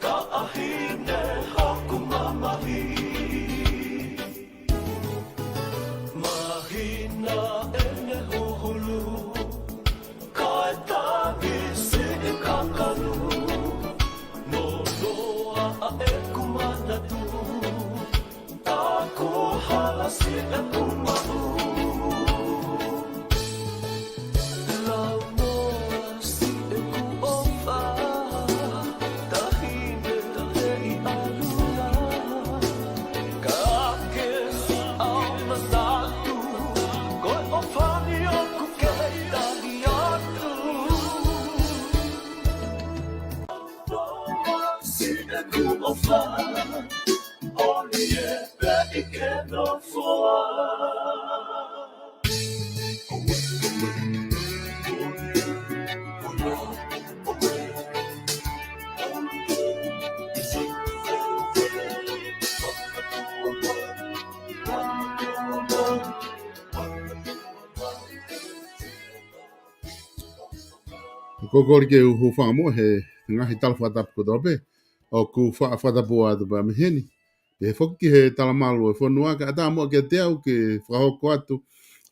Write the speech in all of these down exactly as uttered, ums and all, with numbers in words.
Kaʻahine haku mamahi. Mahina ʻene huhulu, kae tangi siʻi kakalu. Nonoʻa ʻeku manatu, taku hala siʻeku maʻu. Launoa siʻeku ʻofa, taʻahine teʻi ʻalula. Ka ke siʻa manatu, ko e ʻofa ni ʻoku kei tangi atu. Siʻeku ʻofa, ʻolie pē ʻi ke nofoa. Ko e kole ke u hūfanga muʻa he ngaahi tala fakatapu kotoa pē ʻoku fa-, fakatapu atu pē mei heni. Pehē foki ki he talamalu ʻo e fonua, kae ʻatā muʻa kiate au ke fakahoko atu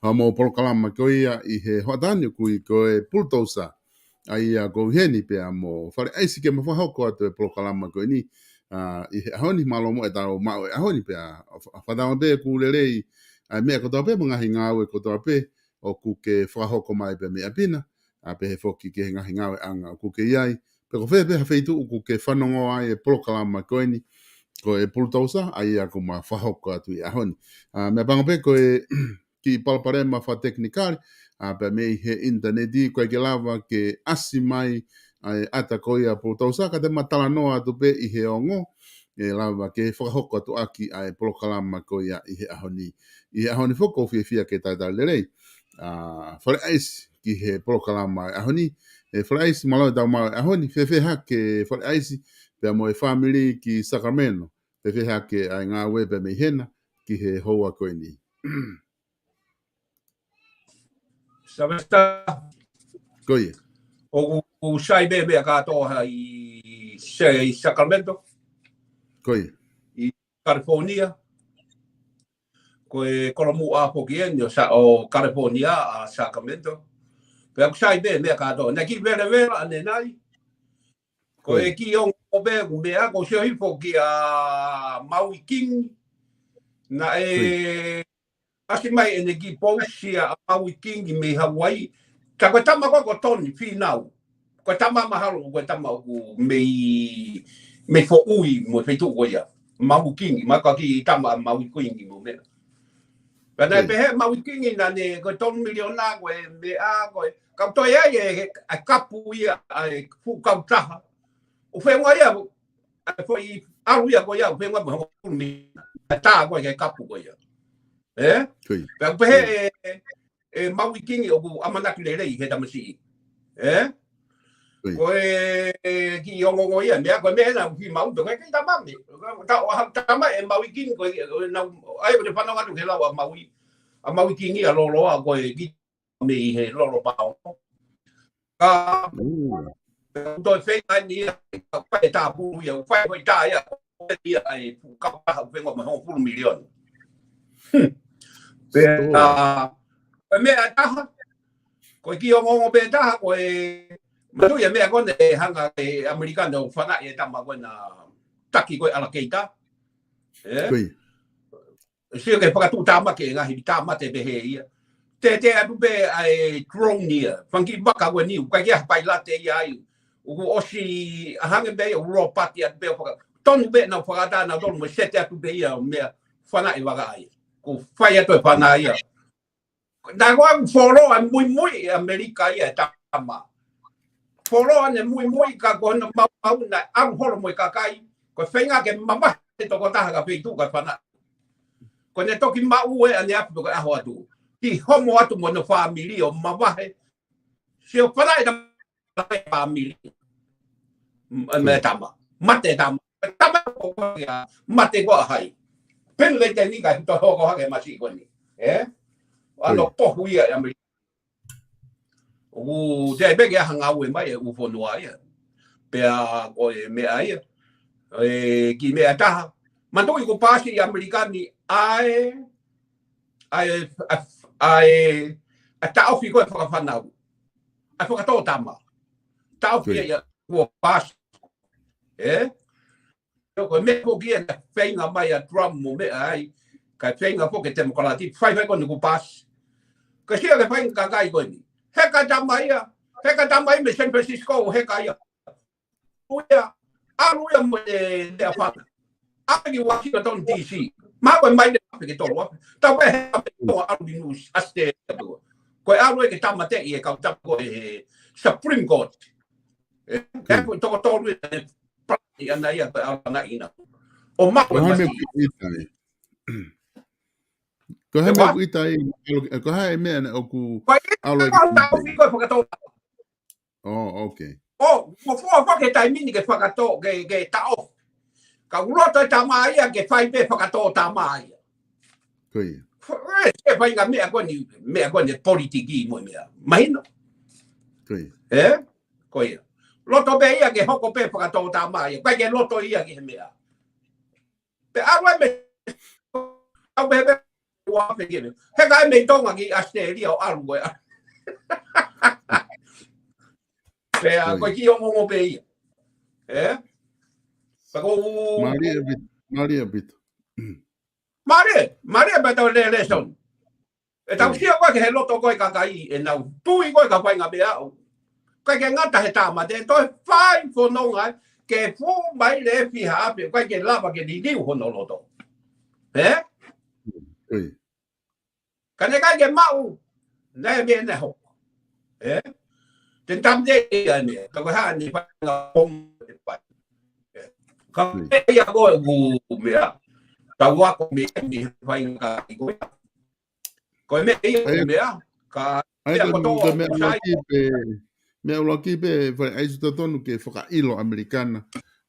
haʻamo polokalama ko ia ʻi he hoʻatā ni, ʻoku ui ko e Pulutousa. ʻA ia ʻoku ou ʻi heni pea mo Fale ʻAisi ke ma fakahoko atu e polokalama ko eni, ā, ʻi he ʻaho ni. Mālō muʻa ʻetau maʻu e ʻaho ni pea fa-, fakatauange pē ʻoku lelei ʻa e meʻa kotoa pē, mo e ngaahi ngāue kotoa pē ʻoku ke fakahoko mai pē mei ʻapi na, ā, pehē foki ki he ngaahi ngāueʻanga ʻoku ke ʻi ai, pe ko fē pē ha feituʻu ʻoku ke fanongo ai e polokalama ko eni, ko e Pulutousa, ʻa ia ʻoku ma fakahoko atu ʻi he ʻaho ni. Ā, meʻapango pē ko e kiʻi palopalema fakatekinikale, ā, pea mei he ʻinitaneti, ʻikai ke lava ke ʻasi mai ʻa e ʻata ko ia Pulutousa, ka te ma talanoa atu pē ʻi he ongo, ʻe lava ke fakahoko atu ʻaki ʻa e polokalama ko ia ʻi he ʻaho ni. ʻI he ʻaho ni foki ʻoku ou fiefia ke talitali lelei ā, Fale ʻAisi ki he polokalama ʻo e ʻaho ni. ʻE Fale ʻAisi, mālō e tau maʻu e ʻaho ni, fēfē hake Fale ʻAisi, pea mo e fāmili ki Sacramento, fēfē hake ʻa e ngāue pea mei hena ki he houa ko eni. Sylvester. Ko ia. ʻOku, ʻoku sai pē meʻa kātoa ʻi Sa-, ʻi Sacramento. Ko ia. ʻI California. Ko e kolomuʻa foki eni ʻo Sa-, ʻo California ʻa Sacramento. Pea ʻoku sai pē meʻa kātoa. Naʻe kiʻi velevela ʻanenai. Ko e kiʻi ongo pē ʻeku meʻa, ʻoku ou sio hifo kia Maui King. Naʻe ʻasi mai ʻene kiʻi pousi ʻa Maui King mei Hawaii. Ka ko e tama ko ē ko Tony Finau. Ko e tama mahalo, ko e tama ʻoku mei, mei Foʻui mo e feituʻu ko ia. Maui King, ma ka ki tama Maui King mo meʻa. Pea naʻe pehē Maui King naʻa ne, ko e tolu miliona, ko e meʻa, ko e, kau toe ai e, e kapu ia, ʻa e fuʻu kautaha. ʻO fenga ia, ʻa e foʻi ʻalu ia ko ia, ʻo fenga mo e hongofulu miliona. ʻA e tā ko e kapu ko ia. Ē? Pea pehē e, e Maui King ʻoku ʻamanaki lelei he tamasiʻi. Ē? Ko e, e kiʻi ongoongo ia, meʻa ko e meʻa naʻa ku fiemaʻu, pe ko e kiʻi tama me. Tau, ha tama e Maui King, ko e, ko e nau, ʻai ko e fanongo atu ke lau ʻa Maui, ʻa Maui King ia loloa, ko e kiʻi mei he lolo pao. Ka, toe feinga ni ia, ka e tāpulu ia, fai ko e tā ia, ia ai, ka paha fenga mo e hongofulu miliona. Pea, ko e meʻa ʻe taha, ko e kiʻi ongoongo pē ʻe taha, ko e, matu ia meʻa ko ē ʻe hanga e ʻAmelika ʻo fanaʻi e tama ko ē naʻe taki ko ē alligator. Ē? Sio ke fakatuʻutāmaki e ngaahi tāmate pehē ia. Tētē atu pē ʻa e drone ia. Fanga kiʻi vaka ko eni, ʻikai ke ʻi ai ha pailate ia ai. ʻOku ʻosi ʻa hangē pē ia, ʻoku lōpati atu pē ʻo faka-, tonu pē naʻa nau fakatā naʻa nau tonu mo sete atu pē ia ʻo meʻa fanaʻi vaka ai. ʻOku fai atu e fanaʻi ia. Naʻe ko e foloa muimui ʻe ʻAmelika ia e tama. Foloa ʻene muimui ka ko hono maumau naʻe ʻalu holo mo e kakai. Ko e feinga ke mamahi e tokotaha ka feituʻu ka fanaʻi. Ko ʻene toki maʻu ē ʻaneafi pe ko e ʻaho atu. Kiʻi homo atu mo hono fāmili ʻo mavahe. Sio fanaʻi e tama fāmili. M-, me tama. Mate tama. Tama ko ia, mate ko hai. Penu lei teni ka hito hoko hake masiʻi ko eni. Ē? ʻAno pohu ia e ʻAmelika. ʻOku te ai pē ke ʻaha ngāue mai e ʻū fonua ia. Pea ko e meʻa ia, e kiʻi meʻa ʻe taha. Manatuʻi kuo paasi ʻi ʻAmelika ni ʻa e, ʻa e, ʻa e, ʻa e taʻofi ko ē fakafānau. ʻA e fakatōtama. Taʻofi ia kuo paasi. Ē? Ko e meʻa foki ia naʻe feinga mai ʻa Trump mo meʻa ai, kae feinga foki e Temokalati, faifai ko eni kuo paasi. Ka sio ki he faʻahinga kakai ko eni. Heka tama ia, heka tama ia mei San Francisco, heka ia. ʻAlu ia, ʻalu ia mo e leʻa fana. ʻAlu ki Washington D C. Mahalo ko e maile ʻe afe ki he tolu afe. Tau pē he afe ko ʻalu ki Nuʻu Sila, ʻAositelēlia. Ko e ʻalu ia ke tāmateʻi e kau tama ko ē he Supreme Court. Ē, ko e toko tolu ia ʻe palani ʻana ia ko e ʻalu ʻana ʻi hena. ʻO maʻu e masiʻi. Ko e hā e meʻa ʻoku ʻita ai, ko e hā e meʻa naʻe ʻoku ʻalu ai ke taʻofi ko e fakatōtama. Oh, okay. ʻO, mo fua fua ke taimi ni ke fakatō, ke, ke taʻofi. Ka ʻoku loto e tama ia ke fai pē fakatōtama ia. Ko ia. Ē, se faʻahinga meʻa ko eni, meʻa ko eni politiki mo e meʻa. Mahino. Ko ia. Ē? Ko ia. Loto pē ia ke hoko pē fakatōtama ia. ʻIkai ke loto ia ki he meʻa. Pea ʻalu ai mei, ʻalu pē pē ua pe kele. Heka ai mei Tonga ki ʻAositelēlia ʻo ʻalu ko ē. Pea ko e kiʻi ongoongo pē ia. Ē? Pea ko u- Mālie ʻaupito, mālie ʻaupito. Mālie, mālie pē tau lēlēsoni. ʻE tau sio ko ē ki he loto ko ē kakai ʻenau tui ko ē ka faʻahinga meʻa ʻoku ʻikai ke ngata he tāmate, toe fai fononga ke fuʻu maile ʻe fiha afe, ʻikai ke lava ke liliu hono loto. Ē? Ka naʻe ʻikai ke maʻu, naʻe meʻa naʻe hoko. Ē? Te tāmate ia ne, ka ko e hā ne faʻahinga pong e fai. Ē? Ka meʻa ia ko ē ʻoku meʻa, tau ako meʻa ni faʻahinga kakai ko ē. Ko e meʻa ia, ko e meʻa, ka ʻai meʻa ko kotoa, ko e meʻa ʻuluaki pē, meʻa ʻuluaki pē, Fale ʻAisi, totonu ke fakaʻilo ʻAmelika na.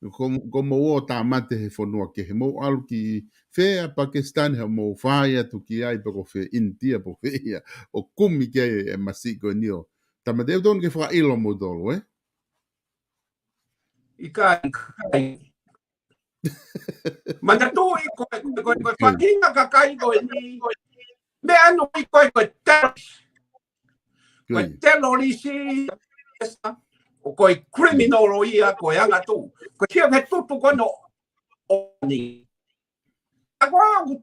Ko, ko mou ō tāmate he fonua kehe, mou ʻalu ki fē ʻa Pakistan, he mou fai atu ki ai pe ko fē, India pe ko fē ia, ʻo kumi ki ai e masiʻi ko eni ʻo tāmate, ʻoku totonu ke fakaʻilo moutolu, ē? ʻIkai, ʻikai. Manatuʻi ko e, ko e, ko e, ko e faʻahinga kakai ko eni. Meʻa ʻanenai ko e, ko e terrorist. Ko e terrorist. ʻO ko e criminal ia, ko e angatuʻu. Ko e sio ki he tutu ko ena ʻo ni. ʻA ko e ʻoku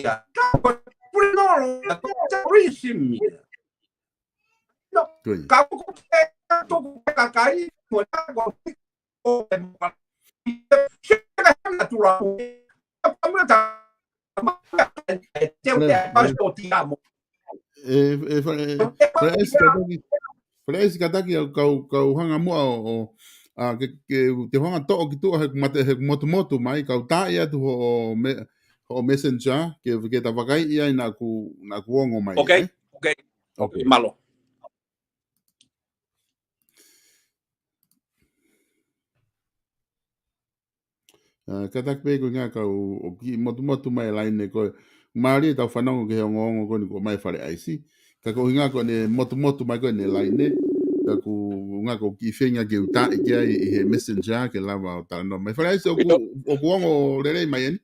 ia, ka ko e criminal ia, ko e terrorism ia. No, ka ʻoku ke tuku kakai, mo e ko ʻE, ʻe, Fale ʻAisi, kātaki, Fale ʻAisi, kātaki ʻa kau, kau hanga muʻa ʻo, ʻo, ʻa, ke, ke, te u hanga toʻo ki tuʻa he mate, he motumotu mai, kau taaʻi atu hoʻo me, hoʻo messenger, ke, ke ta vakaiʻi ai naʻa ku, naʻa ku ongo mai, ē? Okay, okay. Mālō. ʻA, kātaki pē ko e ʻuhinga ka ʻoku kiʻi motumotu mai e laine ko ē. Mālie ʻetau fanongo ki he ongoongo ko eni kuo ʻomai ʻe Fale ʻAisi. Ka ko e ʻuhinga ko ʻene motumotu mai ko eni e laine. Ka ko e ʻuhinga ʻoku ou kiʻi feinga ke u taaʻi ki ai ʻi he messenger ke lava ʻo talanoa mai. Fale ʻAisi, ʻoku, ʻoku ongo lelei mai eni?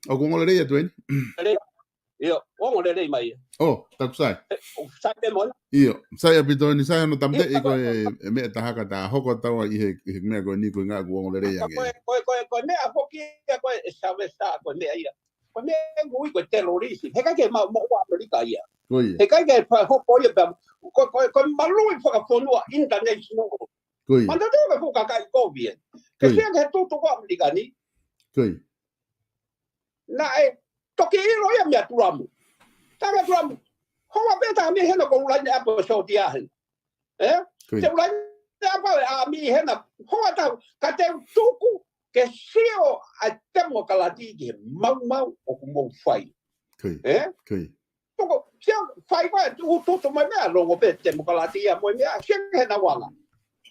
ʻOku ongo lelei atu eni? ʻIo, ongo lelei mai ia. ʻŌ, taku sai. ʻE, ʻoku sai pē mo ia. ʻIo, sai ʻaupito eni, sai hono tāmateʻi ko e, e meʻa ʻe taha ka ta hoko atu ai ʻi he, ʻi he meʻa ko eni ko e ʻuhinga ʻoku ongo lelei ange. Ko e, ko e, ko e, ko e meʻa foki ia ko e, ʻe Sylvester ko e meʻa ia. Ko e meʻa ʻoku ui ko e terrorist. Heʻikai ke ma-, moʻua ʻAmelika ia. Ko ia. Heʻikai ke fa-, hoko ia pea, ko, ko, ko e maluʻi fakafonua international. Ko ia. Manatuʻi ko e fuʻu kakai kovi ē. Ko ia. Ke sio ki he tutu ko ē ʻAmelika ni. Ko ia. Naʻe toki ʻilo ia meia Tulamu. Tama Tulamu. Hoa pē taha mei hena ko e line up ʻo e sōtia hena. Ē? Ko ia. Te line up ʻo e ʻāmi hena. Hoa taha. Ka te u tuku ke sio ʻa e temokalati ki he maumau ʻoku mou fai. Ko ia. Ē? Ko ia. Tuku, sio, fai ko ē, tuku tutu mai meʻa, longo pē temokalati ia mo e meʻa, sio ki heʻenau anga.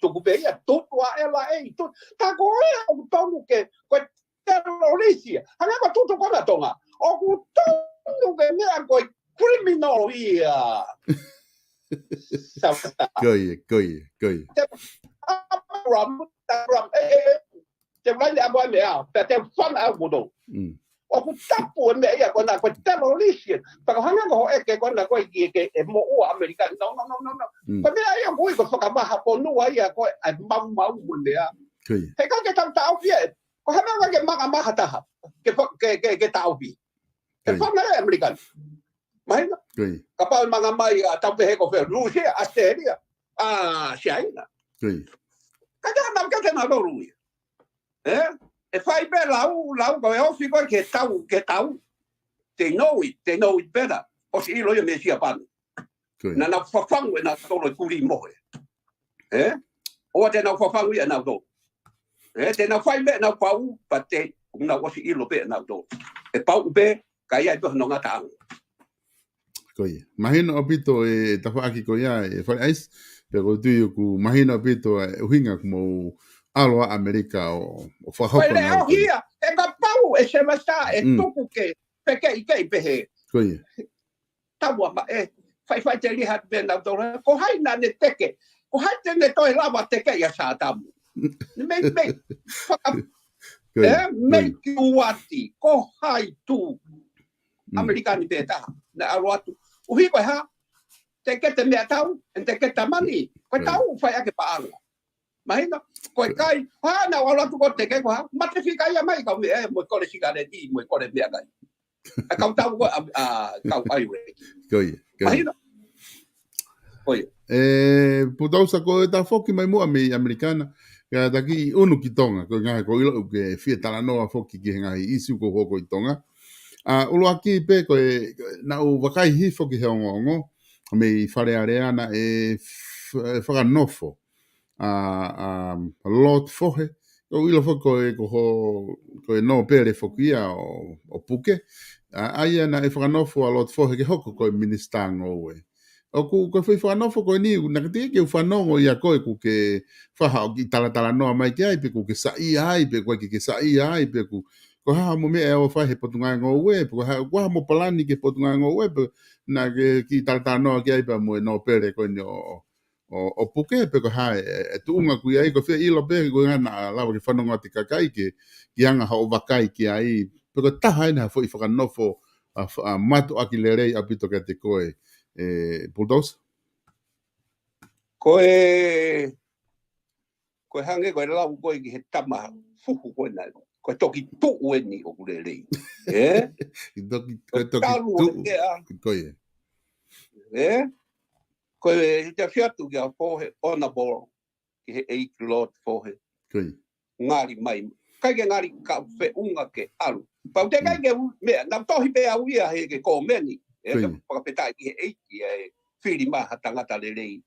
Tuku pē ia, tutu ʻa e L A, tutu. Tā ko ia ʻoku tonu ke, ko e terrorist ia. Hangē ko e tutu ko ena Tonga. ʻOku tonu ke meʻa ko e criminal ia. Ko ia, ko ia, ko ia. Te, ʻa, Trump, Trump, ē, ē, ē. Te u laine ʻa koe meʻa, pea te u fana ʻa koe. Mm. ʻOku tapu e meʻa ia ko ena ko e terrorist. Pea ko e hanga ko hoʻo ʻeke ko ena ko e ki he ke e moʻua ʻAmelika. No, no, no, no, no. Mm. Ko e meʻa ia ʻoku ui ko e fakamahafonua ia ko e ʻa e maumau mo e meʻa. Ko ia. He ʻikai ke tau taʻofi ia. Ko e hanga ke mangamaha taha. Ke fa-, ke, ke, ke taʻofi. Ko ia. Ke fana e ʻAmelika. Mahino? Ko ia. Kapau ʻe manga mai ʻa tau pehē ko fē, Lūsia, ʻAositelēlia, ʻa Siaina. Ko ia. Ka te nau ke te nau lolu ia. Ē? ʻE fai pē lau, lau ko e ofi ko e ke tau, ke tau. They know it, they know it better. ʻOsi ʻilo ia mei Siapani. Ko ia. Naʻa nau fafangu ʻenau tolo e kulī mohe. Ē? ʻOua te nau fafangu ia ʻenau tolo. Ē, te nau fai pē ʻenau pau, pea te, nau ʻosi ʻilo pē ʻenau tolo. ʻE pau pē, ka ʻi ai pē hono ngataʻanga. Ko ia. Mahino ʻaupito e tafaʻaki ko ia ʻe Fale ʻAisi, pea ʻoku ou tui ʻoku mahino ʻaupito e ʻuhinga ʻoku mou ʻalu ʻa ʻAmelika ʻo, ʻo fakahoko. Ko e leʻo ʻenau ia, ʻe kapau ʻe Semesa ʻe Mm. tuku ke, pe ke ʻi ke ʻi pehē. Ko ia. Tau ama ʻe, faifai te liha pē ʻenau tolo, ko hai naʻa ne teke, ko hai te ne toe lava teke ia Satamu. Ne mei, mei, faka-, Ko ia, ē, ko mei ia. ki uati, ko hai tu. Mm. ʻAmelika ni pē taha, naʻe ʻalu atu. ʻUhi ko e hā, teke te meʻatau, and teke te mani, ko e Ko ia. tau fai ake paʻanga. Mahino, ko e Ko ia. kai, hā, naʻa nau ʻalu atu ko teke ko hā, mate fika ia mai kau meʻa, mo e kole sikaleti, mo e kole meʻakai. ʻA kau tau ko, ʻa, ʻa, kau ai ue. Ko ia, ko ia. Mahino. Ko ia. ʻE, Pulutousa ko e ta foki mai muʻa mei ʻAmelika na, ka ta kiʻi ʻunu ki Tonga, ko e ngaahi ko ʻilo ke fie talanoa foki ki he ngaahi ʻisiū ko hoko ʻi Tonga. ʻA, ʻuluaki pē ko e, naʻa ku vakai hifo ki he ongoongo, mei Fale Alea naʻe f-, fakanofo ʻa, ʻa Lord Fohe, ʻoku ʻilo foki ko e, ko ho, ko e nōpele foki ia ʻo, ʻo puke. ʻA, ʻa ia naʻe fakanofo ʻa Lord Fohe ke hoko ko e minisitā ngoue. ʻOku, ko e foʻi fakanofo ko eni, naʻe teʻeki ke u fanongo ia ko e ʻoku ke faʻa ʻo kiʻi talatalanoa mai ki ai, pe ʻoku ke saiʻia ai, pe ʻoku ʻikai ke ke saiʻia ai, pe ʻoku, ko e hā mo e meʻa ʻe ʻofa he Potungāue Ngoue, pe ʻoku hā, ʻoku hā mo e palani ki he Potungāue Ngoue, pe naʻa ke kiʻi talatalanoa ki ai pea mo e nōpele ko eni ʻo, ʻo, ʻo, ʻo puke pe ko e hā e, e tuʻunga ʻoku ʻi ai, ko e fie ʻilo pē, ko e hā naʻa lava ke fanongo atu e kakai ke, ki he anga hoʻo vakai ki ai, pe ko e taha eni ha foʻi fakanofo, ʻa, ʻa mātuʻaki lelei ʻaupito kiate koe, ʻe, Pulutousa? Ko e, ko e hangē ko e lau ko e ki he tama fuhu ko ena. Ko e toki tuʻu eni ʻoku lelei. Ē? Ki toki, ko e toki talu tuʻu. Ē? Ko ia. Ē? Ko e te fia atu kia Fohe, Honourable, ki he ʻEiki Lord Fohe. Ko ia. Ngali mai. ʻIkai ke ngali ka feʻunga ke ʻalu. Pau te kai Mm. ke u-, meʻa, naʻa ku tohi pē au ia he ke kōmeni. Ē, Ko ia. ka fakapetaʻi ki he ʻEiki, ʻe fili mai ha tangata lelei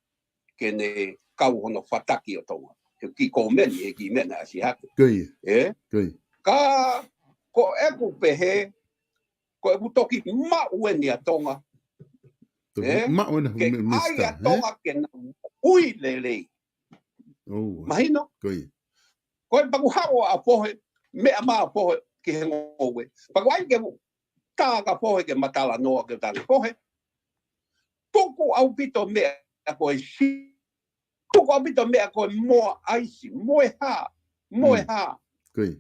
ke ne kau hono fataki ʻo Tonga. He kiʻi kōmeni, he kiʻi meʻa naʻe ʻasi hake. Ko ia. Ē? Ko ia. Ka, ko ʻeku pehē, ko ʻeku toki maʻu eni ʻa Tonga. Toki Ē? maʻu ena Ke mi-, ʻai minisitā, ʻa ē? Tonga ke na ui lelei. Oh. Mahino? Ko ia. Ko e paku haʻu ʻa Fohe, meʻa mai ʻa Fohe ki he ngoue. Paku ai ke u tā ka Fohe ke ma talanoa ke u tangi Fohe. Tuku ʻaupito meʻa ko e si-, tuku ʻaupito meʻa ko e moa ʻaisi, mo e hā, mo e Mm. hā. Ko ia.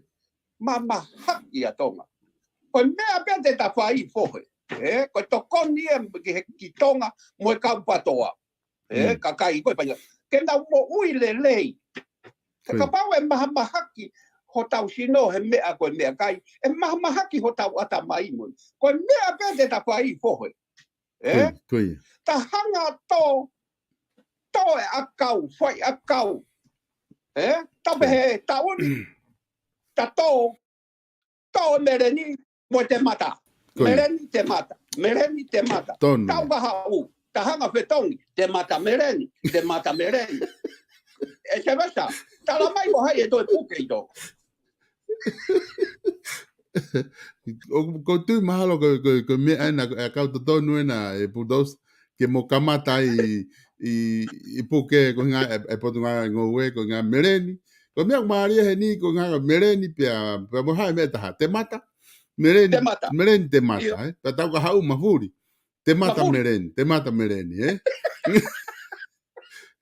Ma mahaki ʻa Tonga. Ko e meʻa pē te ta fai Fohe. Ē, ko e tokoni ē ki he ki Tonga, mo e kau patoa. Ē, Mm. kakai ko e paia. Ke nau moʻui lelei. He Ko ia. kapau ʻe mahamahaki hotau sino he meʻa ko e meʻakai, ʻe mahamahaki hotau ʻatamai mo. Ko e meʻa pē te ta fai Fohe. Ē? Ko ia, ko ia. Ta hanga tō, tō e ʻakau, fai ʻakau. Ē? Ta Ko ia. pehē, ta uni, ta tō, tō meleni, mo e te mata. Ko ia. Meleni te mata, meleni te mata. Tonu. Tau ka haʻu, ta hanga fetongi, te mata meleni, te mata meleni. ʻE Semesa, tala mai ko hai ʻe toe puke ʻi Tonga. ʻOku, ʻoku ou tui mahalo ko, ko, ko e meʻa ena, ʻa e kau totonu ena, ʻe Pulutousa, ke mo kamata ʻi, ʻi, ʻi puke ko e ngaahi, ʻe, ʻe Potungāue Ngoue, ko e ngaahi meleni. Ko e meʻa ʻoku mālie heni, ko e ngaahi meleni, pea, pea mo hai meʻa taha. Te mata, meleni, Te mata. meleni te mata, Io. ē? Pea tau ka haʻu mafuli. Te mata Mafuli. meleni, te mata meleni, ē?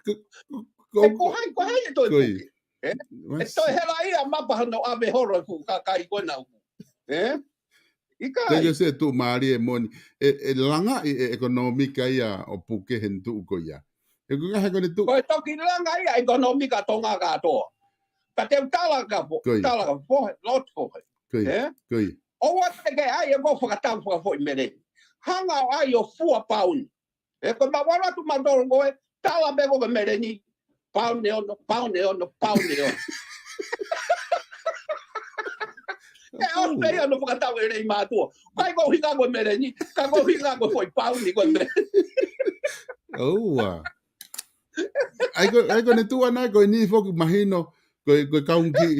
Ko, ko, ko, ʻE ko hai, ko hai ʻe toe ko ia. puke. ʻE toe hela ia mapa hano ʻave holo e fuʻu kakai ko ena ʻoku. ʻE? ʻIkai. Teke se tuʻumālie moʻoni. ʻE, ʻe langaʻi e ʻekonōmika ia ʻo puke he tuʻu ko ia. ʻE ko e ngaahi ko eni tuʻu. Ko e toki langa ia ʻekonōmika Tonga kātoa. Ka te u tala ka po, tala ka po, lot po. Ko ia. ʻE? Ko ia. ʻOua te ke ʻai ʻe koe ʻo fakatau fakafoʻi meleni. Hanga ʻo ʻai ʻo fua pauni. ʻE ko e maʻu atu mautolu ko e, tala pē ko e meleni, pauni ʻe ono, pauni ʻe ono, pauni ʻe ono. ʻE ʻosi pē ia ʻo fakatau e lei mātuʻa. Kai ko hinga ko e meleni, ka ko hinga ko e foʻi pauni ko e meleni. ʻOua. ʻAi ko, ʻai ko eni tuʻu ʻana ko eni foki mahino, ko e, ko e kaunga kiʻi.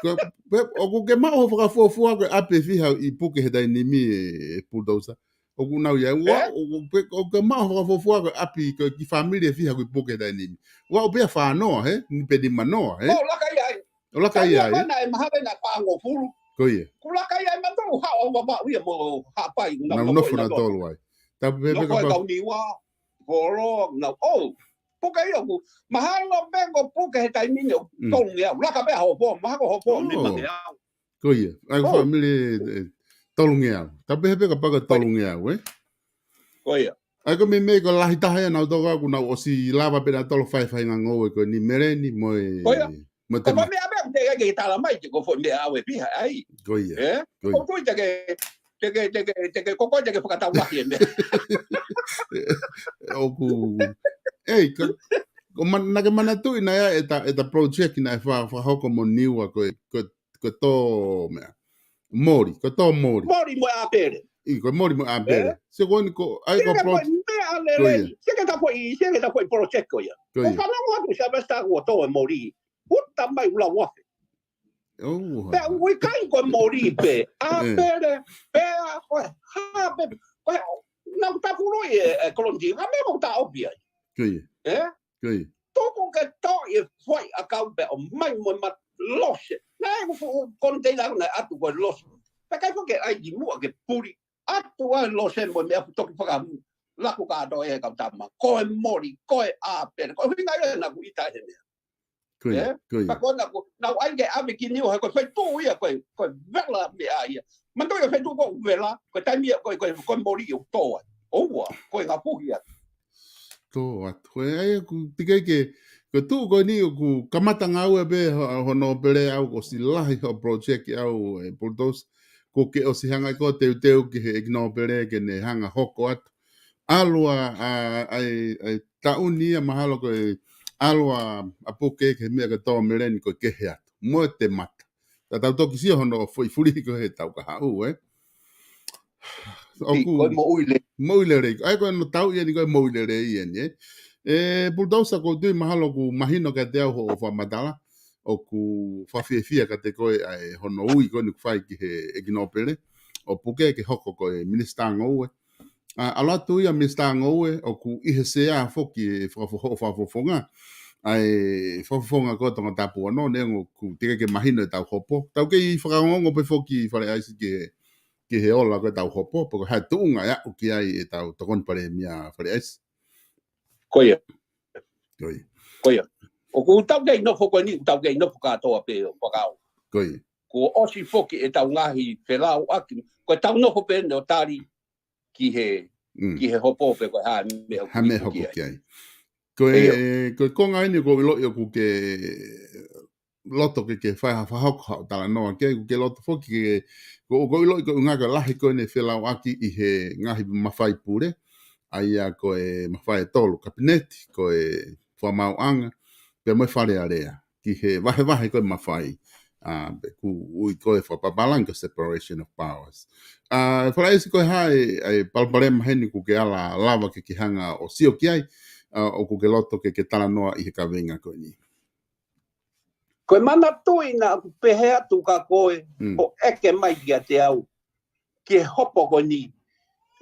Ko e, pe, ʻoku ke maʻu ho fakafuofua ko e ʻapi ʻe fiha ʻi puke he taimi ni ʻe, ʻe Bulldozer. ʻOku nau ia, ua, ʻoku ke maʻu ho fakafuofua ko e ʻapi ko e kiʻi fāmili ʻe fiha ʻoku ʻi puke he taimi ni. Ua ʻo pea fānoa, he? Ni pe nimanoa, he? ʻO laka ia ai. ʻO laka ia ai. Ko ena ʻe mahalo ena ʻe fāngofulu. Ko ia. Ko laka ia ai mautolu ha o wa wa ia mo Haʻapai. Nau nofo nautolu ai. Tapu pē pē kapau. Nofo ai kau Niua, Folo, nau, ʻo. Puke ia ʻoku. Mahalo pē ko puke he taimi ni ʻoku tolungeau. Laka pē Hopo, mahalo Hopo ni mangeau. Ko ia. ʻAi ko fāmili, ʻe, tolungeau. Tapu pē kapau ko tolungeau, ʻe? Ko ia. ʻAi ko e meimei ko e lahi taha ia nautolu ʻoku nau ʻosi lava pē nautolu fai faʻahinga ngoue ko eni meleni mo e, mo e temata. Ko e meʻa pē te ke tala mai te ko foʻi meʻa ʻave piha ai. Ko ia. ʻE? Ko ia. Ko koe te ke, te ke, te ke, te ke, ko koe te ke fakatau lahi e meʻa. ʻOku. ʻEi, ko, ko man-, naʻa ke manatuʻi naʻe ʻi ai ʻeta, ʻeta project naʻe fa-, fakahoko mo Niua ko e, ko e ko e tō meʻa. Moli, ko e tō moli. Moli mo e ʻāpele. ʻI, ko e moli mo e ʻāpele. ʻE? Se ko eni ko, ʻai ko e project. Meʻa lelei. Seke ta foʻi, seke ta foʻi project ko ia. Ko ia. ʻO fanongo atu Sylvester ʻoku tō e moli. Uta mai ʻuluaki. ʻOua. Pea ʻoku ʻikai ko e moli pē. ʻApele, pea, ko e, ha, pē, ko e, nau tapului e, e kolonitī. Ka meʻa ko ta ʻopi ai. Ko ia. ʻE? Ko ia. Tuku ke toʻo e foʻi ʻakau pea ʻomai mo e mat-, lose. Naʻe ʻi ai e fuʻu koniteina naʻe ʻatu ko e lose. Pea ʻikai foki ke ʻai ki muʻa ke puli. ʻAtu ai e lose mo e meʻa ʻoku toki fakamu. Laku kātoa e kau tama. Ko e moli, ko e ʻāpele. Ko e ʻuhinga ia naʻa ku ʻita he meʻa. Ko ia, ʻE? Ko ia. Pea ko ena ko, nau ʻai ke ʻave ki Niua he ko e feituʻu ia, ko e, ko e vela meʻa ia. Manatuʻi e feituʻu ko e vela, ko e taimi ia, ko e, ko e, ko e moli ʻoku tō ai. ʻOua, ko e ngapuhi atu. Tō atu. Ko e ʻai ʻoku teʻeki ke, ko e tuʻu ko eni ʻoku kamata ngāue pē ho-, hono pele au ʻosi lahi ho project au ʻe Bulldozer. Ko ke ʻosi hanga ko e teuteu ki he ʻEiki Nōpele ke ne hanga hoko atu. ʻAlu ʻa, ʻa, ʻa e, ʻa e taʻu ni ia mahalo ko e ʻalu ʻa, ʻa puke ki he meʻa ko e tō meleni ko e kehe atu. Mo e temata. Ka tau toki sio hono foʻi fuli ko e he taʻu kahaʻu, ʻe? ʻOku, ko e moʻui lelei. Moʻui lelei. ʻAi ko e no tau ia ni ko e moʻui lelei ia ni, ʻe? ʻE, Bulldozer ʻoku ou tui mahalo ʻoku mahino kiate au hoʻo fakamatala. ʻOku fakafiefia kiate koe ʻa e hono ui ko eni ʻoku fai ki he ʻEiki Nōpele. ʻO puke ke hoko ko e minisitā ngoue. ʻA, ʻalu atu ia minisitā ngoue ʻoku ʻi he sea foki e fakafo-, hoʻo fakafofonga. ʻA e fakafofonga ko Tongatapu ono, neongo ʻoku teʻeki ke mahino e tau hopo. Tau kei fakaongoongo pē foki Fale ʻAisi ki he, ki he ola ko e tau hopo, pe ko e hā e tuʻunga ʻe aʻu ki ai e tau tokoni palēmia Fale ʻAisi. Ko ia. Ko ia. Ko ia. ʻOku tau kei nofo ko eni, tau kei nofo kātoa pē ʻo fakao. Ko ia. Kuo ʻosi foki e tau ngaahi felauʻaki. Ko e tau nofo pē ʻeni ʻo tali ki he, Mm. ki he hopo pe ko e hā e meʻa ʻoku hā e meʻa ʻoku hoko ki ai. Ko e, ʻio. Ko e konga eni ʻoku ou ʻiloʻi ʻoku ke loto ke, ke fai ha fakahoko haʻo talanoa ki ai, ʻoku ke loto foki ke, ko, ʻoku ou ʻiloʻi ko e ʻuhinga ko e lahi ko eni e felauʻaki ʻi he ngaahi mafai pule, ʻa ia ko e mafai ʻe tolu, Kapineti, ko e Fakamaauʻanga, pea mo e Fale Alea. ki he vahevahe ko e mafai, ʻa, pe ʻoku ui ko e fakapapālangi ko e separation of powers. ʻA, Fale ʻAisi ko e hā e, e palopalema heni ʻoku ke ala lava ke ke hanga ʻo sio ki ai, ʻa, ʻoku ke loto ke ke talanoa ʻi he kaveinga ko eni. Ko e manatuʻi naʻa ku pehē atu kia koe, Mm. ʻo ʻeke mai kiate au, ki he hopo ko eni,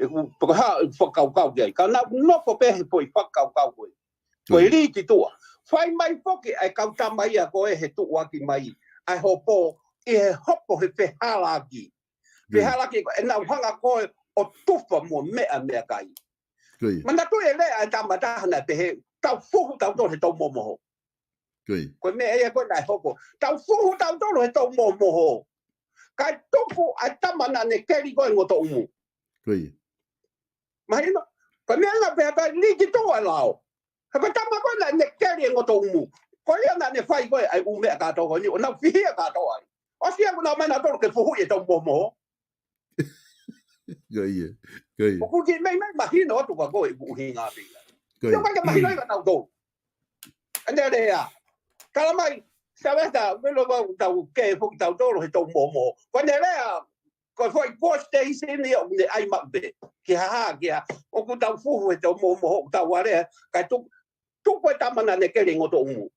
ʻeku, pe ko e hā ʻeku fakakaukau ki ai. Ka naʻa ku nofo pē he foʻi fakakaukau ko ē. Ko e Mm. lī ki tuʻa. Fai mai foki ʻa e kau tama ia ko ē he tuʻuaki mai ʻa e hopo, ʻi he hopo he fehālaaki. Mm. Fehālaaki ko ē naʻa ku hanga ko ē ʻo tufa mo meʻa meʻakai. Ko ia. Manatuʻi e lea ʻa e tama taha naʻe pehē, tau fuhu tautolu he tau momoho. Ko e meʻa ia ko ē naʻe hoko. Tau fuhu tautolu he tau mohomoho. Kae tuku ʻa e tama naʻa ne keli ko ē ngotoʻumu. Mahino? Ko e meʻa naʻa pehē atu ai liki tuʻu ʻa e lao. He ko e tama ko ē naʻa ne keli e ngotoʻumu. Ko ia naʻa ne fai ko ē ʻa e ʻū meʻa kātoa ko eni, ʻo nau fihia kātoa ai. ʻOsi ia kuo nau ō mai nautolu ke fuhu e tau mohomoho. ʻOku kiʻi meimei mahino atu ka ko e ʻuhinga pē ia. ʻIo, ʻikai ke mahino ia kia tautolu. ʻEne lea. Tala mai, Sylvester, melo vau tau ke foki tautolu he tau mohomoho. Ko ʻene lea, ko e foʻi core station ia ʻoku ne ʻai maʻu pē. Ki ha hā, ki ha, ʻoku tau fuhu he tau mohomoho, ʻoku tau alea, kae tuku, tuku e tama naʻa ne keli ngotoʻumu.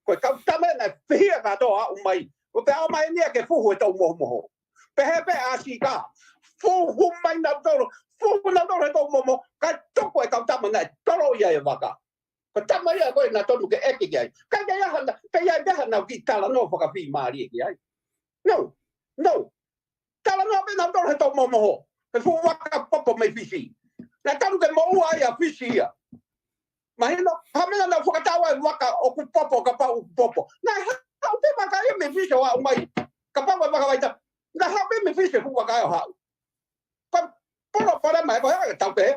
Ko e kau tama naʻe fihia kātoa ʻo aʻu mai. Ko e pea ō mai eni ia ke fuhu e tau mohomoho. Pehē pē ʻa Sika. Fuhu mai nautolu, fuhu nautolu he tau mohomoho, kae tuku e kau tama naʻe toloi ʻa e vaka. Ko e tama ia ko ē naʻe tonu ke ʻeke ki ai. ʻIkai ke ʻi ai ha, pe ʻi ai pē ha naʻa ku kiʻi talanoa fakafiemālie ki ai. No, no. Talanoa pē nautolu he tau mohomoho. He fuʻu vaka popo mei Fisi. Naʻe tonu ke moʻua ai ʻa Fisi ia. Mahino, ha meʻa naʻa nau fakatau ai vaka ʻoku popo, kapau ʻoku popo. Naʻe haʻu pē vaka ia mei Fisi ʻo aʻu mai. Kapau ko e vaka Vaitafe. Naʻe haʻu pē mei Fisi fuʻu vaka ia ʻo haʻu. Ko e palopalema ia ko ē tau pehē.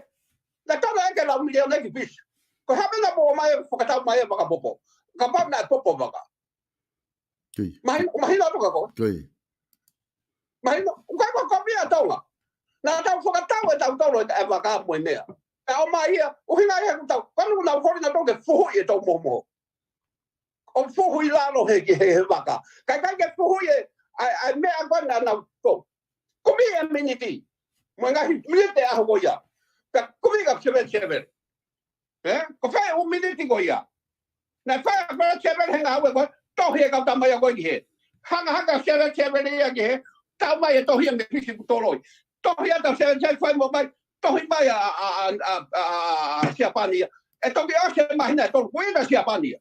Naʻe tonu ia ke lau miliona ki Fisi. Ko e hā e meʻa naʻa mou ō mai fakatau mai e vaka popo. Kapau naʻe popo vaka. Mahino, mahino atu kia koe. Mahino, ʻoku ʻikai ko e kovi ia ʻa Tonga. Naʻa tau fakatau ʻe tautolu e vaka mo e meʻa. Pea ō mai ia, ʻuhinga ia ʻoku tau, kanu nau holi nautolu ke fuhuʻi e tau mohomoho. ʻO fuhu ʻi lalo he, he, he vaka. Kae ʻikai ke fuhuʻi e, ʻa e, ʻa e meʻa ko ē naʻa nau tau. Kumi e miniti. Mo e ngaahi miniti ʻaho ko ia. Pea kumi ka seven seven. Ē? Ko fē ʻū miniti ko ia. Naʻe fai ʻa seven seven he ngāue ko ē, tohi e kau tama ia ko ē ki hē. Hangahanga seven seven ia ki hē, tau mai e tohi ia mei Fisi kuo toloi. Tohi atu seven seven fai mo mai, tohi mai ʻa, ʻa, ʻa, ʻa, ʻa Siapani ia. ʻE toki ʻosi e māhina ʻe tolu, kuo ʻita Siapani ia.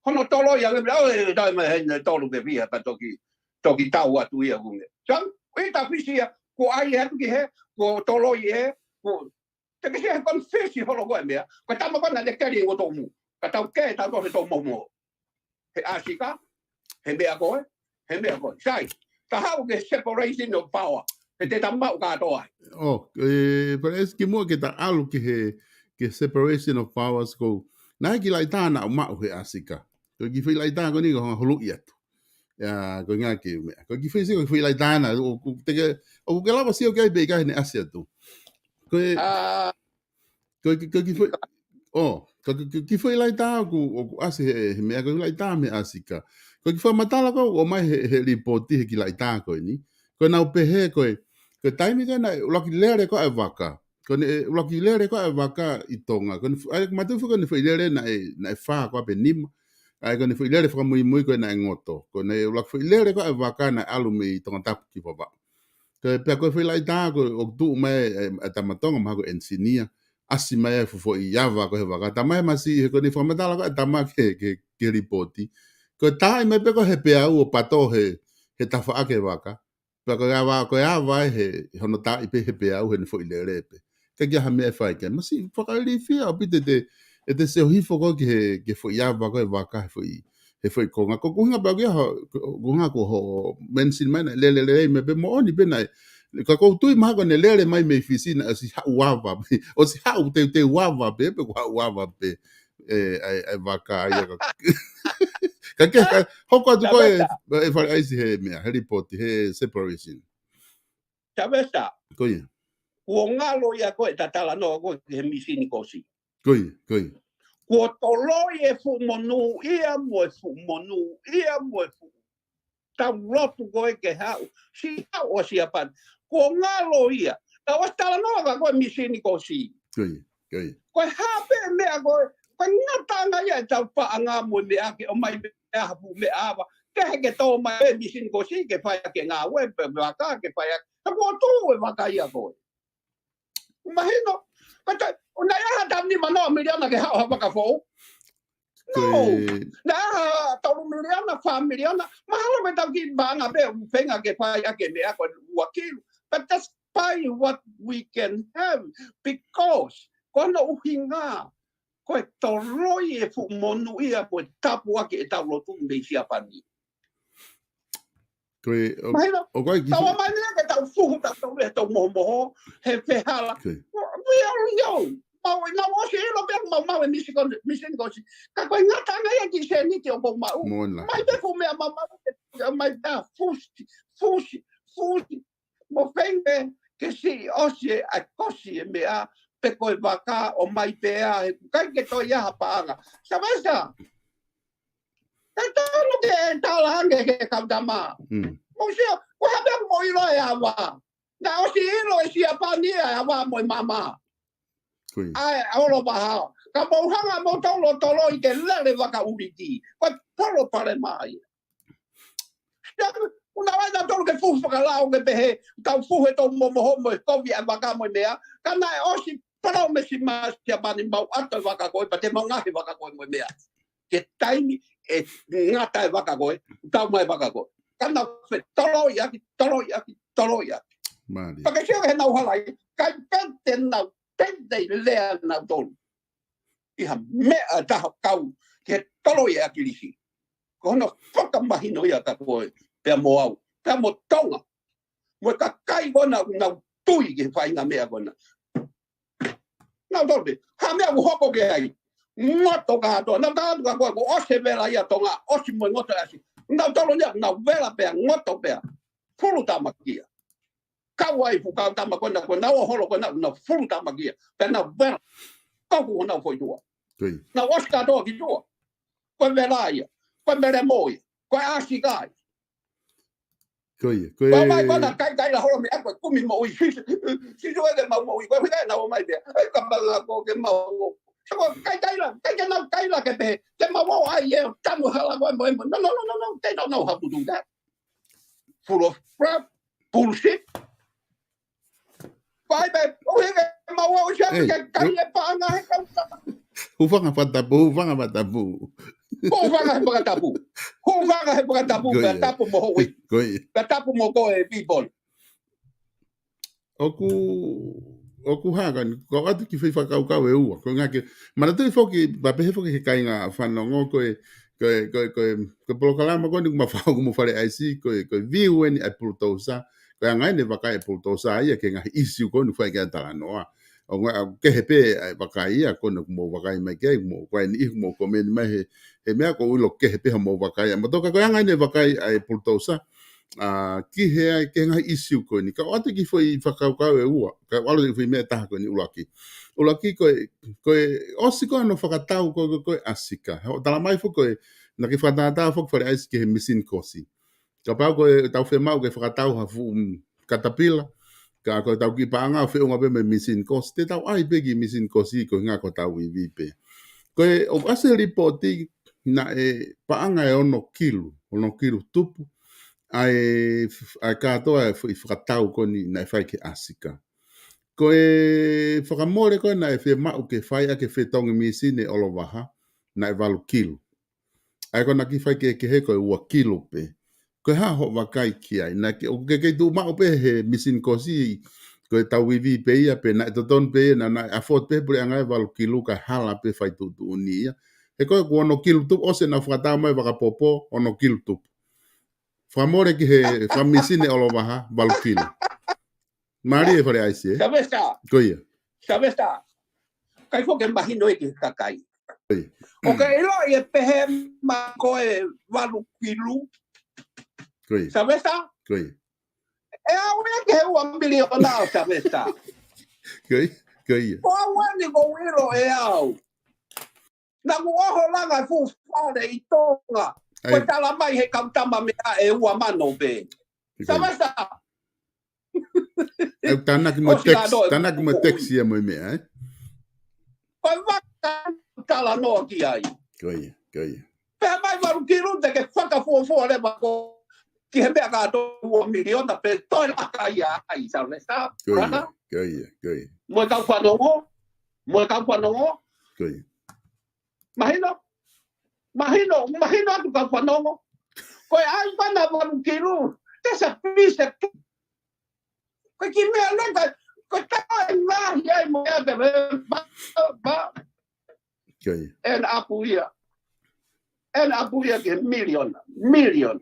Hono toloi ange, ʻo, ʻe, tau mai heni ʻe tolu ke pia, ka toki, toki tau atu ia kuo meʻa. So, ʻita Fisi ia, kuo ʻai atu ki hē, kuo toloi ē, kuo Te ke sia he confuse holo ko e meʻa. Ko e tama ko ē naʻa ne keli ngotoʻumu. Ka tau kē, tau tō he tau mohomoho. He ʻa Sika, he meʻa ko ē, he meʻa ko ē. Sai, ta haʻu ki he separation of power. He te ta maʻu kātoa ai. ʻŌ, ē, pea ʻe ʻEsi kimuʻa ke ta ʻalu ki he, ki he separation of powers ko. Naʻe kiʻi laʻitā naʻa ku maʻu he ʻa Sika. Ko e kiʻi foʻi laʻitā ko eni ko e hanga huluʻi atu. ʻIa, ko e ngaahi meʻa. Ko e kiʻi foʻi si, ko e kiʻi foʻi laʻitā na, ʻoku, ʻoku te ke, ʻoku ke lava sio ki ai pē ʻikai ke ne ʻasi atu. Ko e, ko e, ko e kiʻi foʻi, ʻō, ko e kiʻi, kiʻi foʻi laʻitā ʻoku, ʻoku ʻasi he, he meʻa ko e laʻitā mei ʻa Sika. Ko e kiʻi fakamatala ko ē ʻoku ʻomai he, he lipooti he kiʻi laʻitā ko eni. Ko ʻenau pehē ko e, ko e taimi ko ē naʻe ʻuluaki lele ko ē ʻa e vaka. Ko ʻene ʻuluaki lele ko ē ʻa e vaka ʻi Tonga. Ko ʻene fu-, ʻa e, matu fu ko ʻene foʻi lele naʻe, naʻe fā ko ē pe nima. ʻA e ko ʻene foʻi lele fakamuimui ko ē naʻe ngoto. Ko ʻene ʻuluaki foʻi lele ko ē ʻa e vaka naʻe ʻalu mei Tongatapu ki Vavaʻu. Ko e pea ko e foʻi laʻitā ko ē ʻoku tuʻu mai ʻa e, ʻa e tama Tonga mahalo ko e enisinia. ʻAsi mai ʻa e fuʻu foʻi ava ko ē he vaka. Tama e masi he ko ʻene fakamatala ko ē ʻa e tama ki he, ki he, ki he lipooti. Ko e taaʻi mai pē ko ē he peau ʻo pato he, he tafaʻaki e vaka. Pea ko e ava, ko e ava ē he, hono taaʻi pē he peau heʻene foʻi lele pē. ʻIkai ke ʻi ai ha meʻa ʻe fai ki ai. Masi fakailifia ʻaupito ʻete, ʻete sio hifo ko ē ki he, ki he foʻi ava ko ē vaka he foʻi, he foʻi konga. Ko e ʻuhinga pē ʻoku ʻi ai ho, ko e ʻuhinga ko hoʻo mention mai naʻe lele lelei mai pē moʻoni pē naʻe. Ka ʻoku ou tui mahalo ko ʻene lele mai mei Fisi naʻe ʻosi haʻu ava pē. ʻOsi haʻu teuteu ava pē, pe ko e haʻu ava pē. ʻE, ʻa e, ʻa e vaka ia ka. Ka ke, ka, hoko atu ko ē, ʻe Fale ʻAisi he meʻa, he lipooti, he separation. Sylvester. Ko ia. Kuo ngalo ia ko ē ʻeta talanoa ko ē ki he mīsini kosi. Ko ia, ko ia. Kuo toloi e fuʻu monūʻia mo e fuʻu monūʻia mo e fuʻu tau lotu ko ē ke haʻu. Siʻi haʻu ʻa Siapani. Kuo ngalo ia. Tau ʻosi talanoa ka ko e mīsini kosi. Ko ia, ko ia. Ko e hā pē meʻa ko ē, ko e ngataʻanga ia ʻetau paʻanga mo e meʻa ke ʻomai meʻa ha fuʻu meʻa ava. Ke he ke tō mai e mīsini kosi ke fai ʻaki e ngāue pe vaka ke fai ʻaki. Ka kuo tuʻu e vaka ia ko ē. Mahino. Ka ta, ʻo naʻe ʻi ai ha tau nima noa miliona ke haʻu ha vaka foʻou? No. Naʻe ʻi ai ha tolu miliona, fā miliona. Mahalo me tau kiʻi paʻanga pē, ʻoku feinga ke fai ʻaki e meʻa ko e ua kilu. But just buy what we can have. Because, ko hono ʻuhinga. ko e toloi e fuʻu monūʻia mo e tāpuaki ʻetau lotu mei Siapani. Ko e, ʻo, mahino, ʻo ko e ki tau fu- amai mea ke tau fuhu, tau tau mea, tau mohomoho, he fehala. Ko e. We all know. Mau, mau ʻosi ʻilo pea mau mau e misiko, misiko si. Ka ko e ngata ange ia ki sēniti ʻoku mau maʻu. Mo na. Mai pe fuʻu meʻa mau mau, mai ta fusi, fusi, fusi. Mo feinga ke siʻi ʻosi e, ʻa e kosi e meʻa, pe ko e vaka ʻo mai pea, he ʻikai ke toe ʻi ai ha paʻanga. Savesa, te tonu ke tala ange ke kau tama. Mm. Mo sio, ko ha meʻa mo ʻilo e ava. Na ʻosi ʻilo e Siapani e ava mo e mama. Ko ia. ʻA e ʻOlovaha. Ka mou hanga mo tolo tolo i ke lele vaka uliti. Ko e tolo pale mai. Ia, ʻuna wai na tolo ke fuhu fakalao ke pehe, tau fuhu e tau momoho mo e kovi ʻa e vaka mo e meʻa, ka naʻe ʻosi palōmesi mai Siapani mau ʻato e vaka ko ē, pea te mau ngaohi vaka ko ē mo e meʻa. Ke taimi ʻe ngata e vaka ko ē, tau mai vaka ko ē. Ka na fe tolo ia ki, tolo ia ki, tolo ia ki. Mālie. Pea ke sio he nau halai, kai pete nau, pete lea nau tolo. ʻI ha meʻa taha kau ke tolo ia ʻa ʻAkilisi. Ko hono fakamahino ia kia koe, pea mo au, pea mo Tonga. Mo e kakai ko ena, nau tui ki he faʻahinga meʻa ko ena. Nau tolo pē, ha meʻa ʻoku hoko ki ai. Ngoto kātoa, nau tala atu kia koe, kuo ʻosi e vela ia Tonga, ʻosi mo e ngoto e ʻasi. Nau tolo ia, nau vela pea, ngoto pea. Fulu tamakia. Kau ai fuʻu kau tama ko ena, ko ena ʻo holo ko ena, nau fulu tamakia. Pea nau vela. Kau ku honau foʻi tua. Ko ia. Nau ʻosi kātoa ki tua. Ko e vela ia. Ko e melemo ia. Ko e ʻasi kai. Ko ia. Ko e. Ko mai ko ena kai kai la holo meʻa ko e kumi moʻui. Sisu, Sisu ʻe ke mau moʻui. Ko e fika ena ʻo mai pea. ʻE ka pala ko ke mau. Sio ko e kai kai la, kai kai nau kai la ke pehē. Ke mau ō ai e tanu hala ko e mo e mo. No, no, no, no, no. They don't know how to do that. Full of crap, bullshit. Fai pē, ʻo heke mau au sia ke kai e paʻanga he kau tama. Hūfanga he fakatapu, hūfanga he fakatapu. Hūfanga he fakatapu. Hūfanga he fakatapu, pea tapu mo hoʻi. Ko ia. Pea tapu mo koe, people. ʻOku, ʻoku hā ka ni, kau ʻoatu ki he foʻi fakakaukau ʻe ua. Ko e ngaahi ke, manatuʻi foki, pea pehē foki he kāinga fanongo ko e, ko e, ko e, ko e, ko e polokalama ko eni ʻoku ma fai ʻoku mo Fale ʻAisi, ko e, ko e view eni ʻa e pulutousa, ko e anga eni e vakai ʻa e pulutousa ia ki he ngaahi ʻisiū ko eni ʻoku fai ki ai e talanoa. ʻOku ngali, ʻoku kehe pē ʻa e vakai ia ko eni ʻoku mo vakai mai ki ai, mo, ko eni ʻoku mo komeni mai he, he meʻa ʻoku ou ʻilo kehe pē hoʻomo vakai ia. Mo toka ko e anga eni e vakai ʻa e pulutousa, ʻa, ki he, ki he ngaahi ʻisiū ko eni. Kau ʻoatu ki he foʻi fakakaukau ʻe ua, kau ʻalu ki he foʻi meʻa ʻe taha ko eni ʻuluaki. ʻUluaki ko e, ko e ʻosi ko ē hono fakatau ko e, ko e, ko e ʻasi ka. He ʻoku tala mai foki ko e, naʻe fakatātā foki Fale ʻAisi ki he misini kosi. Kapau ko ʻetau fiemaʻu ke fakatau ha fuʻu, mm, katapila, ka ko ʻetau kiʻi paʻanga ʻoku feʻunga pē mo e misini kosi, te tau ʻai pē ki he misini kosi ko e ʻuhinga ko hotau ivi pē. Ko e, ʻoku ʻasi he lipooti naʻe paʻanga ʻe ono kilu, ono kilu tupu, ʻa e, ʻa e kātoa e foʻi fakatau ko eni naʻe fai ki he ʻasi ka. Ko e fakamole ko ē naʻe fiemaʻu ke fai ʻaki e fetongi misini ʻe ʻOlovaha, naʻe valu kilu. ʻA ia ko ena kiʻi faikehekehe ko e ua kilu pē. Ko e hā hoʻo vakai ki ai? Naʻe ke, ʻoku ke kei tuʻu maʻu pē he misini kosi, ko ʻetau ivi pē ia pē, naʻe totonu pē ia, naʻa, naʻe afford pē puleʻanga e valu kilu kae hala pē fai tuʻutuʻuni ia. He ko e ʻoku ono kilu tupu, ʻosi ʻenau fakatau mai vaka popo, ono kilu tupu. Fakamole ki he, fakamisini ʻOlovaha, valu kilu. Mālie e Fale ʻAisi, ē? Savesa. Ko ia. Savesa. Kai foki ke mahino ʻe he kakai. Ko ia. ʻOku ke ʻilo ʻe pehē mai ko e valu kilu. Ko ia. Savesa. Ko ia. ʻE au ia ki he ua miliona ʻo Savesa. Ko ia. Ko ia. Ko au eni ʻoku ou ʻilo ʻe au. Naʻa ku ʻoho langa e fuʻu fale ʻi Tonga. Ko e tala mai he kau tama meʻa ʻe ua mano pē. Savesa. ʻE tānaki mo e tax, tānaki mo e tax ia mo e meʻa, ē? Ko e vaka talanoa ki ai. Ko ia, ko ia. Pea mai valu kilu te ke fakafuofua leva ko ki he meʻa kātoa ua miliona pē toe laka ia ai, Savesa. Ko ia, ko ia, ko ia. Mo e kau fanongo, mo e kau fanongo. Ko ia. Mahino, mahino, mahino atu kau fanongo. Ko e ʻai pana valu kilu, te sa pise. Ko e kiʻi meʻa leka, ko e tau e lahi ai mo e ate, ba, ba. Ko ia. ʻEna ʻapu ia. ʻEna ʻapu ia ki he miliona. Miliona.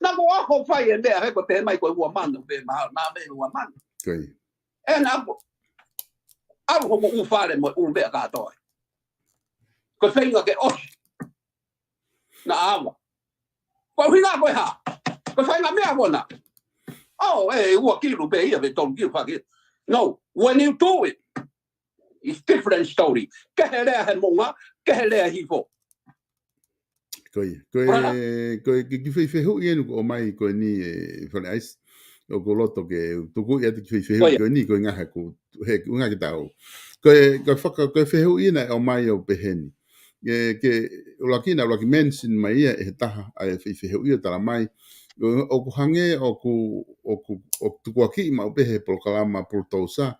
Naʻa ku ʻaho fai e meʻa he ko e pehē mai ko e ua mano, pē mahalo, naʻe ua mano. Ko ia. ʻEna ʻapu. ʻAlu hoku ʻū fale mo e ʻū meʻa kātoa. Ko e feinga ke ʻosi. Naʻa ava. Ko e ʻuhinga ko e hā? Ko e feinga meʻa ko ena. Oh, ē, ua kilu pē ia, pe tolu kilu, fā kilu. No, when you do it, it's different story. Kehe lea he moʻunga, kehe lea hifo. Ko ia, ko e, Hora. Ko e, ki, ki fei fehuʻi ʻeni ko ʻomai ko eni e Fale ʻAisi. ʻOku ou loto ke tuku atu ki fei fehuʻi Ko ia. ko eni, ko e ngaahi ʻoku, he, ʻuhinga ke tau. Ko e, ko e faka, ko e fehuʻi naʻe ʻomai ʻo pehē ni. Ke, ke, ʻuluaki naʻe ʻuluaki mention mai ia ʻe he taha ʻa e fei fehuʻi ʻo tala mai. ʻO, ʻoku hangē ʻoku, ʻoku, ʻoku tukuakiʻi maʻu pē he polokalama Pulutousa,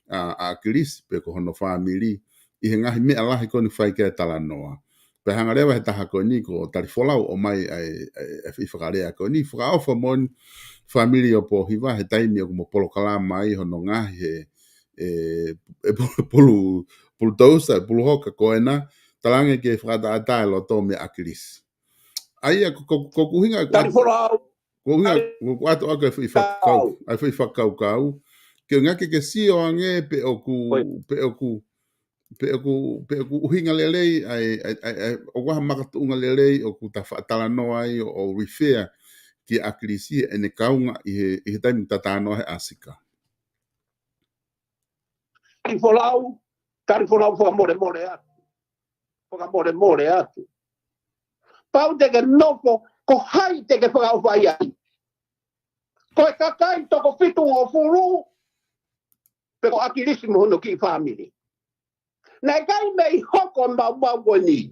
ʻa, ʻa ʻAkilisi pe ko hono fāmili. ʻI he ngaahi meʻa lahi ko eni fai ki ai e talanoa. Pea hanga leva he taha ko eni ko Talifolau ʻo ʻomai ʻa e, ʻa e, ʻa e fakaʻofa ko eni, fakaʻofa moʻoni fāmili ʻo Pōhiva he taimi ʻoku mo polokalama ai hono ngaahi he, e, e pu-, pulu, Pulutousa, e Puluhoka ko ena, talaange ke fakaʻataʻatā e loto meia ʻAkilisi. ʻA ia ko, ko, ko e ʻuhinga, Talifolau. Ko e ʻuhinga, Tali- ko, ko ʻoatu ʻa e foʻi fakakau, Kau. ʻa e foʻi fakakaukau. Ke ʻuhinga ke, ke sio ange pe ʻoku, Oi. pe ʻoku, pe ʻoku, pe ʻoku ʻuhinga lelei, ʻa e, ʻa e, ʻa e, ʻa e, ʻoku ʻi ai ha makatuʻunga lelei ʻoku ta faʻa talanoa ai ʻo, ʻo refer kia ʻAkilisi ʻene kaunga ʻi he, ʻi he taimi ta talanoa he ʻAsika. Talifolau, Talifolau fakamolemole atu. Fakamolemole atu. Pau te ke nofo, ko hai te ke fakaʻofa ai. Ko e kakai toko fitungofulu, pe ko ʻAkilisi mo hono kiʻi fāmili. Naʻe ʻikai mei hoko maumau ko eni.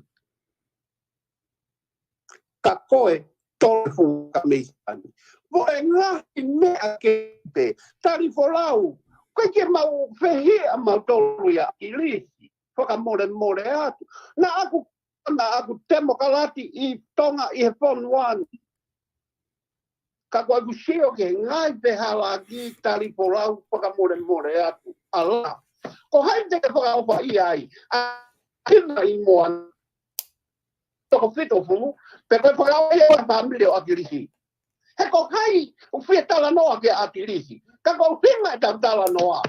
Ka ko e tolu fungani. Mo e ngaahi meʻa kehe pē. Talifolau. Ko e ke mau fehiʻa mautolu ia ʻAkilisi. Fakamolemole atu. Naʻa ku, naʻa ku temokalati ʻi Tonga ʻi he fonua ni. Ka ko ʻeku sio ki he ngaahi pehē ʻa e kiʻi Talifolau fakamolemole atu. ʻAlā. Ko hai te ke fakaʻofa ai. ʻA, hina ʻi Moana. Toko fitungofulu. Pe ko e fakaʻofa ai ʻa e fāmili ʻo ʻAkilisi. He ko hai ʻoku fie talanoa kia ʻAkilisi. Ka ko e ʻuhinga ʻetau talanoa.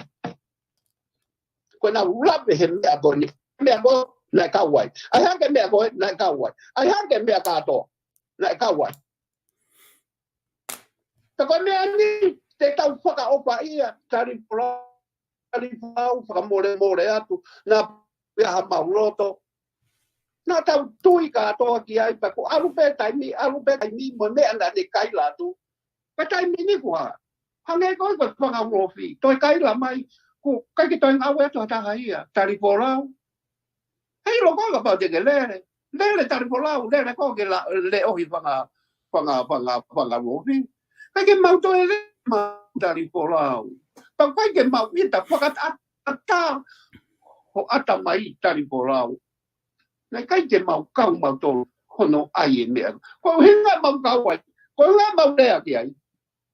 Ko ʻenau lave he meʻa ko eni. Meʻa ko ē, naʻe kau ai. ʻAi hake meʻa ko ē, naʻe kau ai. ʻAi hake meʻa kātoa. Naʻe kau ai. Ka ko e meʻa ni, te tau fakaʻofa ia, Talifolau, Talifolau, fakamolemole atu, naʻa ia ha mau loto. Naʻa tau tui kātoa ki ai, pea ko e ʻalu pē taimi, ʻalu pē taimi, mo e meʻa naʻa ne kaila atu. Ko e taimi ni kuo hā. Hangē ko e ko e fanga ulofi. Toe kaila mai, ʻoku ʻikai ke toe ngāue atu ha taha ia, Talifolau. Hei, ʻilo ko e kapau te ke lele. Lele Talifolau, lele ko e ke la, leʻohi fanga, fanga, fanga, fanga ulofi. ʻIkai ke mau toe lele mautolu Talifolau. Pea ʻikai ke mau ʻita fakaʻataʻatā hoʻo ʻatamai Talifolau. Naʻe ʻikai ke mau kau mautolu hono ʻai e meʻa. Ko e ʻuhinga mau kau ai. Ko e ʻuhinga mau lea ki ai.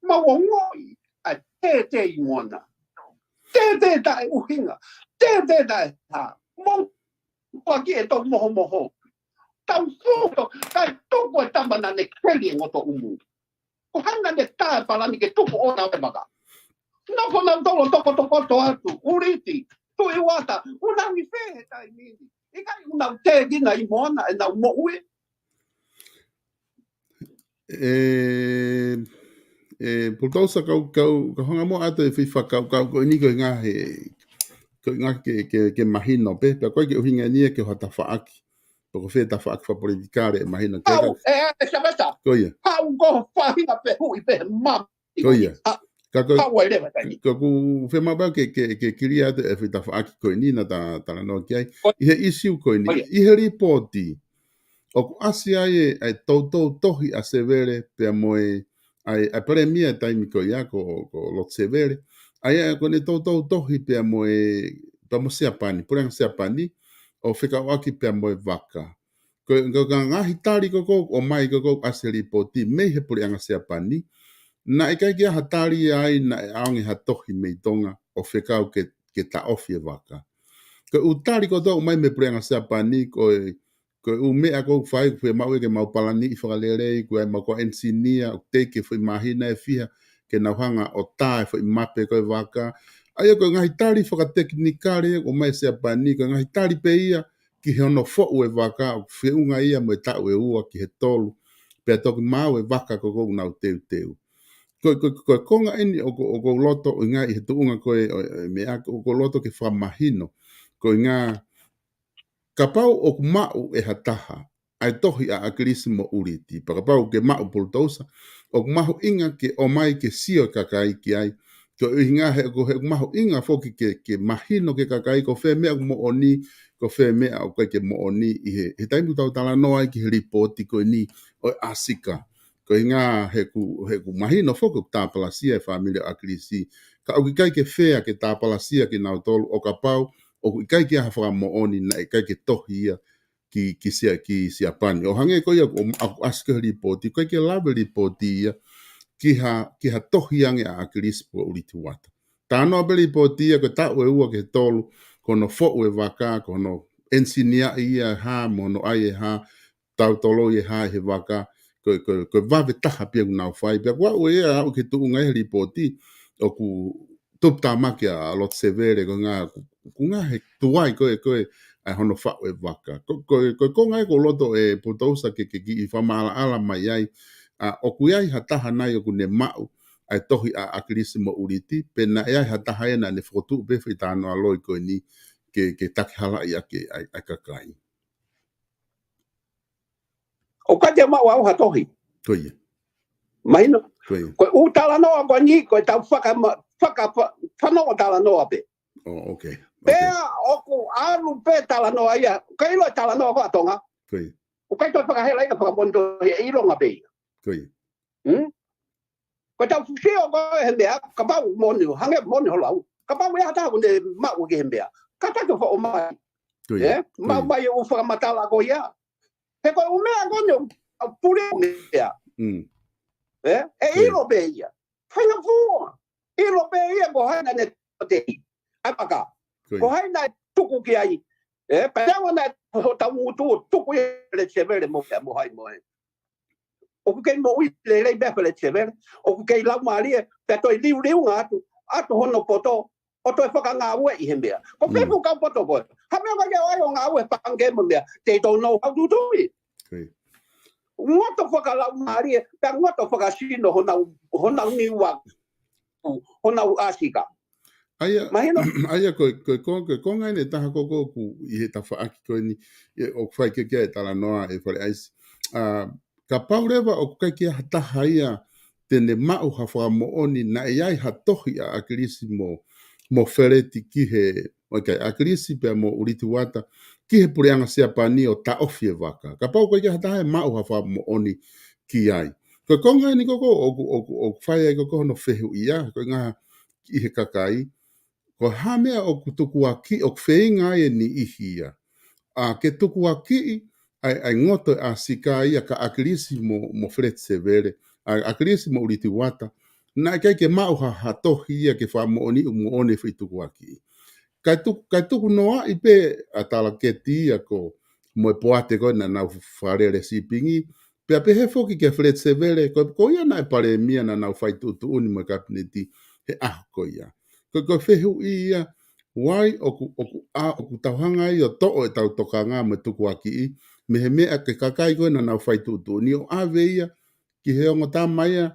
Mau ongoʻi ʻa e tētē ʻi Moana. Tētē taʻeʻuhinga. Tētē taʻehā. Mau kuaki e tau mohomoho. Tau futo, kae tuku e tama naʻa ne keli e ngoto ʻumu. Ko hai naʻa ne tā e palani ke tuku ʻo na e maka. Nofo nautolu ʻo tokotokoto atu, ʻUliti, Tuʻi Uata, ʻoku nau ʻi fē he taimi ni. ʻIkai ʻoku nau tēkina ʻi Moana ʻenau moʻui. ʻE, ʻe, Pulutousa kau, kau, kau hanga muʻa atu e foʻi fakakaukau ko eni ko e ngaahi, ko e ngaahi ke, ke, ke mahino pē, pea ʻoku ʻikai ke ʻuhinga eni ia ke ʻoatu ha tafaʻaki. Pe ko fē tafaʻaki fakapolitikale ʻe mahino ke Au, ka- ʻe, ʻe, Saveta. Ko ia. Haʻu ko e faʻahinga fehuʻi pē mā. Ko ia. Ha, Ka ko, haʻu ai leva taimi. Ka ʻoku fiemaʻu pē ke, ke, ke clear atu e foʻi tafaʻaki ko eni naʻa ta talanoa ki ai. Ko ʻI he issue ko eni, Ko ia. ʻI he lipooti, ʻoku ʻasi ai e, e toutou tohi ʻa Sevele pea mo e, ʻa e, ʻa e palēmia taimi ko ia ko, ko Lord Sevele. ʻA ia ko ʻene toutou tohi pea mo e, pea mo Siapani, puleʻanga Siapani, ʻo fekauʻaki pea mo e vaka. Ko, ko e ngaahi tali ko ē ʻoku ʻomai ko ē ʻa e lipooti mei he puleʻanga Siapani, naʻe ʻikai ke ʻi ai ha tali ai naʻe ʻoange ha tohi mei Tonga ʻo fekau ke, ke taʻofi e vaka. Ko e ʻū tali kotoa ʻoku ʻomai mei he puleʻanga Siapani, ko e, ko e ʻū meʻa ʻoku fai, ʻoku fiemaʻu ia ke mau palaniʻi fakalelei, ko e mau ko e enisinia, ʻoku teʻeki ke foʻi māhina ʻe fiha, ke nau hanga ʻo tā e foʻi mape ko e vaka. ʻA ia ko e ngaahi tali fakatekinikale ʻoku ʻomai Siapani, ko e ngaahi tali pē ia ki he hono foʻu e vaka, ʻoku feʻunga ia mo e taʻu ʻe ua ki he tolu, pea toki maau e vaka ko ē ʻoku nau teuteu. Ko, ko, ko e konga eni ʻoku, ʻoku ou loto ʻuhinga ʻi he tuʻunga ko ē ʻo, ʻo e meʻa, ʻoku ou loto ke fakamahino. Ko e ʻuhinga, kapau ʻoku maʻu ʻe ha taha ʻa e tohi ʻa ʻAkilisi mo ʻUliti, pea kapau ke maʻu Pulutousa, ʻoku mahuʻinga ke ʻomai ke sio e kakai ki ai. Ko e ʻuhinga he ʻoku, he ʻoku mahuʻinga foki ke, ke mahino ki he kakai ko fē meʻa ʻoku moʻoni, ko fē meʻa ʻoku ʻikai ke moʻoni ʻi he, he taimi ʻoku tau talanoa ai ki he lipooti ko eni ʻo e ʻAsika. Ko e ʻuhinga he ʻoku, he ʻoku mahino foki ʻoku tāpalasia e fāmili ʻo ʻAkilisi. Ka ʻoku ʻikai ke fea ke tāpalasia kinautolu ʻo kapau ʻoku ʻikai ke ʻi ai ha fakamoʻoni naʻe ʻikai ke tohi ia ki, ki Sia-, ki Siapani. ʻO hangē ko ia ʻoku, ʻoku ʻasi ki he lipooti, ʻoku ʻikai ke lave lipooti ia ki ha, ki ha tohi ange ʻa ʻAkilisi pe ko ʻUliti Uata. Talanoa pē lipooti ia ko e taʻu ʻe ua ki he tolu, ko hono foʻu e vaka, ko hono enisinia ia ʻe hā, mo hono ʻai e hā, tau toloi e hā ʻi he vaka, ko, ko, ko e vave taha pē ʻoku nau fai. Pea ko au ia ʻoku ou tuʻu ai he lipooti, ʻoku tuputāmaki ʻa Lote Sevele, ko e ʻuhinga, ʻoku, ʻoku ʻuhinga he tuai ko ē, ko ē, ʻa hono faʻu e vaka. Ko, ko, ko e konga ia ʻoku ou loto ʻe Pulutousa ke, ke kiʻi fakamaʻalaʻala mai ai, ʻa, ʻoku ʻi ai ha taha nai ʻoku ne maʻu ʻa e tohi ʻa ʻAkilisi mo ʻUliti, pe naʻe ʻi ai ha taha ia naʻa ne fokotuʻu pē foʻi talanoa loi ko eni ke, ke takihalaʻi ʻaki ʻa e, ʻa e kakai. ʻOku ʻikai ke maʻu ʻe au ha tohi. Ko ia. Mahino. Ko ia. Ko e ʻū talanoa ko eni, ko e tau faka-, ma-, faka-, fa-, fanongo talanoa pē. Oh, okay. Okay. Pea ʻoku ʻalu pē talanoa ia, ʻikai ʻilo e talanoa ko ē ʻa Tonga. Ko ia. ʻOku ʻikai toe fakahela ia fakamonitohi, ʻe ʻilonga pē ia. Ko ia. Hmm? Ko e tau fusio ko ē he meʻa, kapau moʻoni, hangē moʻoni ho lau. Kapau ʻe ʻi ai ha taha ʻoku ne maʻu ki he meʻa. Kātaki ʻo ʻomai. Ko ia. Eh? Ko ia. Maʻu mai ʻo fakamatala ko ia. He ko e ʻū meʻa ko eni ʻoku pule meʻa. Mm. Eh? ʻE Ko ia. ʻIlo pē ia. Faingofua. ʻIlo pē ia ko hai naʻa ne tohi. ʻA e vaka. Ko ia. Ko hai naʻe tuku ki ai. Eh? Pea ʻoua naʻa tau ngutu ʻo tuku ia Feleti Sevele mo, mo hai mo hai. ʻOku kei moʻui lelei pē Feleti Sevele. ʻOku kei laumālie, pea toe liuliunga atu, atu hono poto, ʻo toe fakangāueʻi he meʻa. Ko Mm. fē fuʻu kau poto ko ē. Ha meʻa ʻoku ʻikai ke ʻi ai ʻo ngāue he pangikē mo e meʻa. They don't know how to do it. Ko ia. Ngoto fakalaumālie, pea ngoto fakasino honau, honau niua, honau ʻAsika. ʻA ia, Mahino. ʻA ia ko e, ko e, ko e, ko e konga eni ʻe taha ko ē ʻoku ʻi he tafaʻaki ko eni, ʻe, ʻoku fai ki ai e talanoa ʻe Fale ʻAisi. ʻA, kapau leva ʻoku ʻikai ke ʻi ai ha taha ia te ne maʻu ha fakamoʻoni naʻe ʻi ai ha tohi ʻa ʻAkilisi mo, mo Feleti ki he, ʻo ʻikai, ʻAkilisi pea mo ʻUliti Uata, ki he puleʻanga Siapani ʻo taʻofi e vaka. Kapau ʻoku ʻikai ke ʻi ai ha taha ʻe maʻu ha fakamoʻoni ki ai. Ko e konga eni ko ē ʻoku, ʻoku, ʻoku fai ai ko ē hono fehuʻia, ko e ʻuhinga ʻi he kakai, ko e hā e meʻa ʻoku tukuakiʻi, ʻoku feinga ai e niʻihi ia ʻa, ke tukuakiʻi ʻa e, ʻa e ngoto e ʻAsika ia kia ʻAkilisi mo, mo Feleti Sevele, ʻa, ʻAkilisi mo ʻUliti Uata. Naʻe ʻikai ke maʻu ha, ha tohi ia ke fakamoʻoni ʻoku moʻoni e foʻi tukuakiʻi. Kae tuku, kae tuku noaʻi pē ʻa Talaketi ia ko, mo e poate ko ē naʻa nau fakalele sīpingi, pea pehē foki kia Feleti Sevele, ko, ko ia naʻe palēmia naʻa nau fai tuʻutuʻuni mo e kapineti he ʻaho ko ia. Ko, ko e fehuʻi ia, why ʻoku, ʻoku, ʻa, ʻoku tau hanga ai ʻo toʻo ʻetau tokanga mo e tukuakiʻi, mei he meʻa ki he kakai ko ē naʻa nau fai tuʻutuʻuni ʻo ʻave ia, ki he ongo tama ia,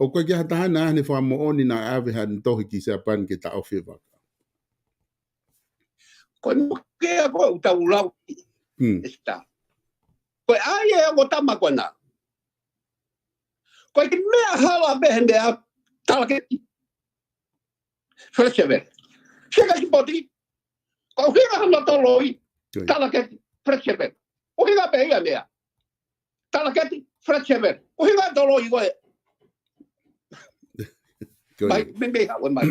ʻoku ʻikai ke ʻi ai ha taha naʻa ne fakamoʻoni naʻe ʻave haʻane tohi ki Siapani ke taʻofi e vaka. Ko e moke ia ko ē ʻoku tau lau. Hmm. Esta. Ko e ʻai e ongo tama ko ena. Ko e kiʻi meʻa hala pē he meʻa Talaketi. Feleti Sevele. Sika sipoti. Ko e ʻuhinga hono toloi. Ko ia. Talaketi. Feleti Sevele. ʻUhinga pē ia meʻa. Talaketi, Feleti Sevele. ʻUhinga toloi ko ē. Ko ia. Mai, meimei haʻu mai.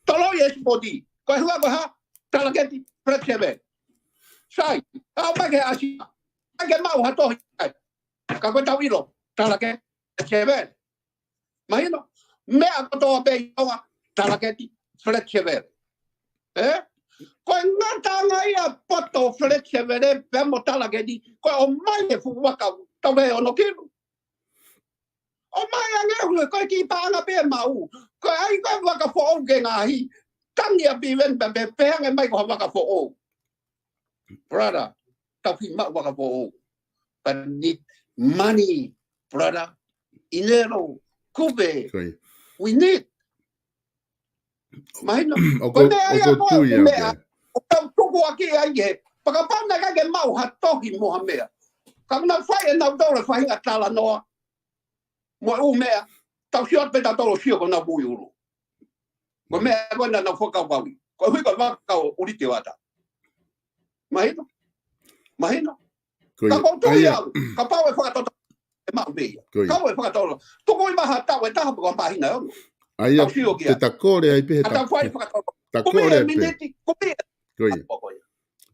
Toloi e sipoti. Ko e ʻuhinga ko e hā, Talaketi, Feleti Sevele. Sai, ʻomai ki he ʻAsika. ʻIkai ke maʻu ha tohi ai. Ka ko e tau ʻilo, Talaketi, Feleti Sevele. Mahino, meʻa kotoa pē ʻi Tonga, Talaketi, Feleti Sevele. Eh? Ko e ngataʻanga ia poto Feleti Sevele pea mo Talaketi, ko e ʻomai e fuʻu vaka tau he ono kilu. ʻOmai ange ʻulu ko e kiʻi paʻanga pē maʻu. Ko e ʻai ko e vaka foʻou ke ngaahi. Tangi ʻa Piveni pea pehē ange mai ko ha vaka foʻou. Brother, tau fiemaʻu vaka foʻou. But need money, brother. ʻInelo, kupe. We need. Mahino. Ko e meʻa ia ko e meʻa. ʻOku tau tukuakiʻi ai ke. Pea kapau naʻe ʻikai ke maʻu ha tohi mo ha meʻa. Ka naʻa nau fai ʻe nautolu e faʻahinga talanoa. Mo e ʻū meʻa. Tau sio pē tautolu sio ko nau pui ʻulu. Ko e meʻa ko ena naʻa nau fakakaukauʻi. Ko e hui ko e vaka ʻo ʻUliti ʻo ʻAta. Mahino. Mahino. Ka ʻoku tui au, kapau ʻe fakatoto, ʻe maʻu pē ia. Kapau ʻe fakatoto. Tuku ʻi maha tau ʻe taha pea ko e māhina ʻe ono. ʻAia, tau sio ki ai. Te ta kole ai pē he ta kole ai pē. Kumi e miniti, kumi e. Ko ia.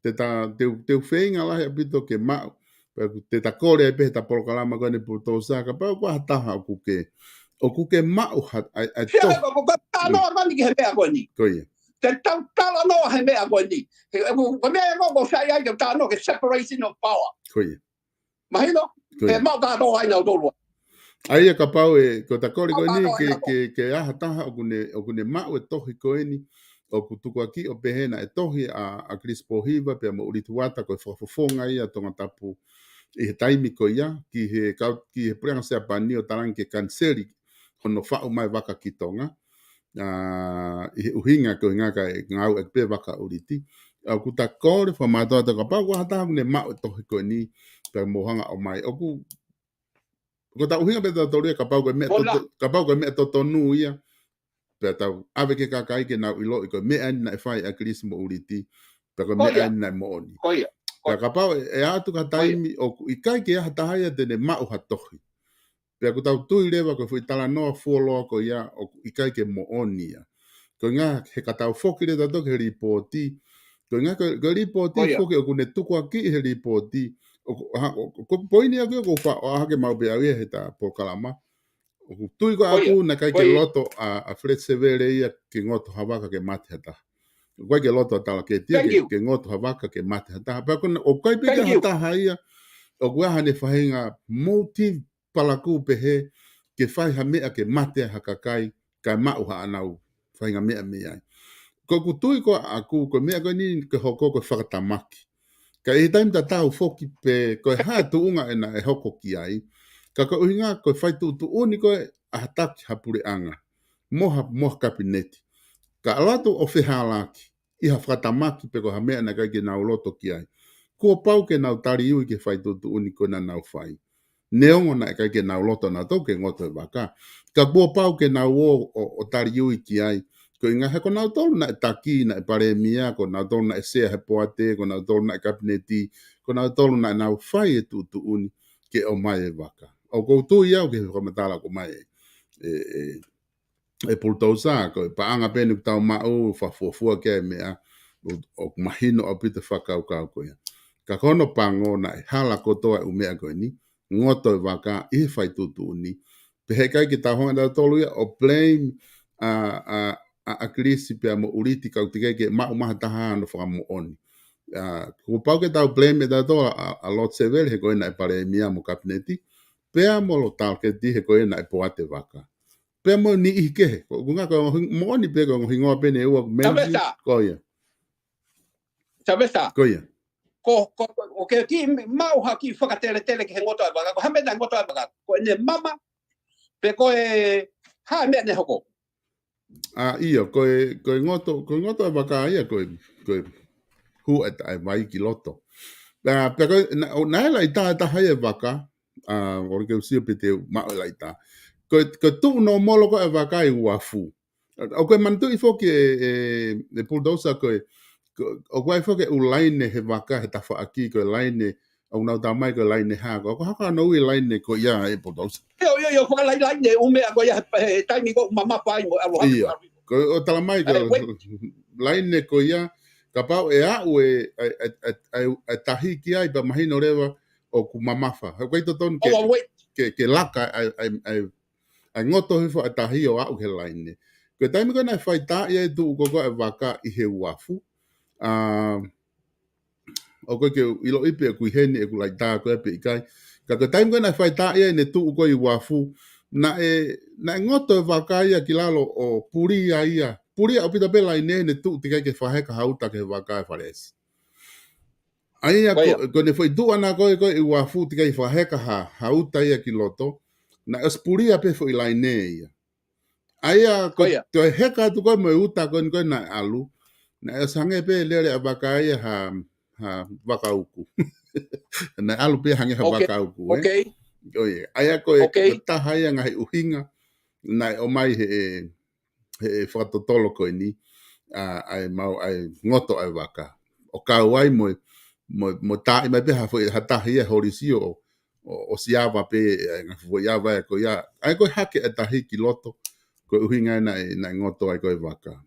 Te ta, te u, te u feinga lahi ʻaupito ke maʻu. Pea te ta kole ai pē he ta polokalama ko eni Pulutousa, kapau ko ha taha ʻoku ke, ʻoku ke maʻu ha, ʻai, ʻai to. Ko, ko, ko, talanoa ko eni ki he meʻa ko eni. Ko ia. Te tau talanoa he meʻa ko eni. He, ko, ko e meʻa ko, ko sai ai ke talanoa ke separation of power. Ko ia. Mahino? He maʻu kātoa ai nautolu. ʻAia kapau ʻe, ko ta kole ko eni ke, ke, ke ʻi ai ha taha ʻoku ne, ʻoku ne maʻu e tohi ko eni, ʻoku tukuakiʻi ʻo pehē naʻe tohi ʻa, ʻa Kilisi Pōhiva pea mo ʻUliti ʻo ʻAta ko e fakafofonga ia Tongatapu ʻi he taimi ko ia, ki he kau, ki he puleʻanga Siapani ʻo talaange ke kaniseli hono faʻu mai vaka ki Tonga. ʻA, ʻi he ʻuhinga ko e ngaahi ngāueʻaki pē vaka ʻUliti. ʻOku ta kole fakamātoato kapau ko ha taha ʻoku ne maʻu e tohi ko eni, pea mou hanga ʻo ʻomai. ʻOku, ko ta ʻuhinga pē tautolu ia kapau ko e meʻa toto-, kapau ko e meʻa totonu ia. Pea tau ʻave ki he kakai ke nau ʻiloʻi ko e meʻa eni naʻe fai ʻa Kilisi mo ʻUliti. Pea ko e meʻa eni naʻe moʻoni. Pea kapau ʻe, ʻe ʻatu ka taimi ʻoku ʻikai ke ʻi ai ha taha ia te ne maʻu ha tohi. Pea ʻoku tau tui leva ko e foʻi talanoa fuoloa ko ia ʻoku ʻikai ke moʻoni ia. Ko e ngaahi he ka tau foki leva tautolu ki he lipooti. Ko e ngaahi ko e, ko e lipooti foki ʻoku ne tukuakiʻi he lipooti. ʻOku, ha, ʻo, ko e poini ʻaku ia ʻoku ou faʻa ʻohake maʻu pē au ia he ta polokalama. ʻOku tui ko ʻaku naʻe ʻikai ke loto ʻa, ʻa Feleti Sevele ia ke ngoto ha vaka ke mate ha taha. ʻOku ʻikai ke loto ʻa Talaketi ia ke, ke ngoto ha vaka ke mate ha taha. Pea ko ena, ʻoku ʻikai pē ke ha taha ia. ʻOku ʻi ai haʻane faʻahinga motive palakū pehē ke fai ha meʻa ke mate ai ha kakai, kae maʻu haʻanau faʻahinga meʻa mei ai. Ko ʻeku tui ko ʻaku, ko e meʻa ko eni ke hoko ko e fakatamaki. Ka ʻi he taimi tatau foki pē, ko e hā e tuʻunga ena ʻe hoko ki ai. Ka ko e ʻuhinga, ko e fai tuʻutuʻuni ko ē ʻa ha taki ha puleʻanga. Mo ha, mo ha kapineti. Ka ʻalu atu ʻo fehālaaki ʻi ha fakatamaki pe ko ha meʻa naʻe ʻikai ke nau loto ki ai. Kuo pau ke nau taliui ki he fai tuʻutuʻuni ko ē naʻa nau fai. Neongo naʻe ʻikai ke nau loto nautolu ke ngoto e vaka. Ka kuo pau ke nau ō ʻo, ʻo taliui ki ai. Ko e ʻuhinga he ko nautolu naʻe taki, naʻe palēmia, ko nautolu naʻe sea he poate, ko nautolu naʻe kapineti, ko nautolu naʻa nau fai e tuʻutuʻuni ke ʻomai e vaka. ʻOku ou tui au ki he fakamatala ko mai e, e, e, e Pulutousa, ko e paʻanga pē eni ʻoku tau maʻu, fakafuofua ki ai e meʻa, ʻo, ʻoku mahino ʻaupito e fakakaukau ko ia. Ka ko hono pango naʻe hala kotoa e ʻū meʻa ko eni, ngoto e vaka ʻi he fai tuʻutuʻuni. Pea heʻikai ke tau hanga ʻe tautolu ia ʻo blame ʻa, ʻa, ʻa, ʻa Kilisi pea mo ʻUliti ka ʻoku teʻeki ke maʻu mai ha taha hono fakamoʻoni. ʻA, kuo pau ke tau blame ʻe tautolu ʻa, ʻa Lord Sevele he ko ena naʻe palēmia mo kapineti, pea mo Lord Talaketi he ko ena naʻe poate vaka. Pea mo e niʻihi kehe. Ko, ko e ʻuhinga ko e ongohi-, moʻoni pē ko e ongohingoa pē eni ʻe ua mention. Ko ia. Savesa. Ko ia. Ko, ko, ko, ʻoku ke kiʻi maʻu ha kiʻi fakateletele ki he ngoto e vaka. Ko e hā e meʻa naʻe ngoto e vaka. Ko ʻene mama. Pe ko e hā e meʻa naʻe hoko. ʻA, ʻio, ko e, ko e ngoto, ko e ngoto e vaka ia, ko e, ko e hū e ta-, e vai ki loto. ʻA, pea ko e, na-, ʻo, naʻe laʻitā e taha ia e vaka, ʻa, ʻoku ou sio pē te u maʻu e laʻitā. Ko e, ko e tuʻu nōmolo ko ē e vaka ʻi uafu. ʻOku ke manatuʻi foki e, e, e Pulutousa ko e, ko, ʻoku ʻi ai foki e ʻū laine he vaka he tafaʻaki ko e laine, ʻoku nau tala mai ko e laine hā, ko, ko e hā hono ui e laine ko ia e Pulutousa. ʻIo, ʻio, ʻio, fakalailaine ʻū meʻa ko ia he, he taimi ko ē ʻoku mamafa ai mo ʻalu hake. ʻIo. Ko e ʻo tala mai ko e laine ko ia, kapau ʻe aʻu e, e, e, e, e, e tahi ki ai pea mahino leva ʻoku mamafa. He ʻoku ʻikai totonu ke, ke, ke laka e, e, e, ʻa e ngoto hifo ʻa e tahi ʻo aʻu ki he laine. Ko e taimi ko ē naʻe faitaaʻi ai e tuʻu ko ē ʻa e vaka ʻi he uafu. ʻA, ʻoku ʻikai ke u ʻiloʻi pe ʻoku ʻi heni ʻeku laitā ko ē pe ʻikai. Ka ko e taimi ko ē naʻe fai tā ia ʻene tuʻu ko ē ʻi uafu, naʻe, naʻe ngoto e vaka ia ki lalo ʻo pulia ia. Pulia ʻaupito pē laine ʻene tuʻu teʻeki ai ke fakaheka ha uta ki he vaka ʻe Fale ʻEsi. ʻA ia ko, ko ʻene foʻi tuʻu ʻana ko ē ko ē ʻi uafu teʻeki ai fakaheka ha, ha uta ia ki loto, naʻe ʻosi pulia pē foʻi laine ia. ʻA ia ko, ko e heka atu ko ē mo e uta ko ē ko ē naʻe ʻalu, naʻe ʻosi hangē pē lele ʻa e vaka ia ha, ha vaka uku. Naʻe ʻalu pē hangē ha vaka uku, ē? ʻO ia, ʻa ia ko e, ko e taha ia ngaahi ʻuhinga naʻe ʻomai he, he fakatotolo ko eni, ʻa, ʻa e mau, ʻa e ngoto ʻa e vaka. ʻO kau ai mo, mo, mo taaʻi mai pē ha foʻi, ha taha ia holisio ʻo, ʻo, ʻo siava pē, ʻa e ngaahi foʻi ava ia ko ia. ʻA ia ko e hake e tahi ki loto, ko e ʻuhinga ia naʻe, naʻe ngoto ai ko e vaka.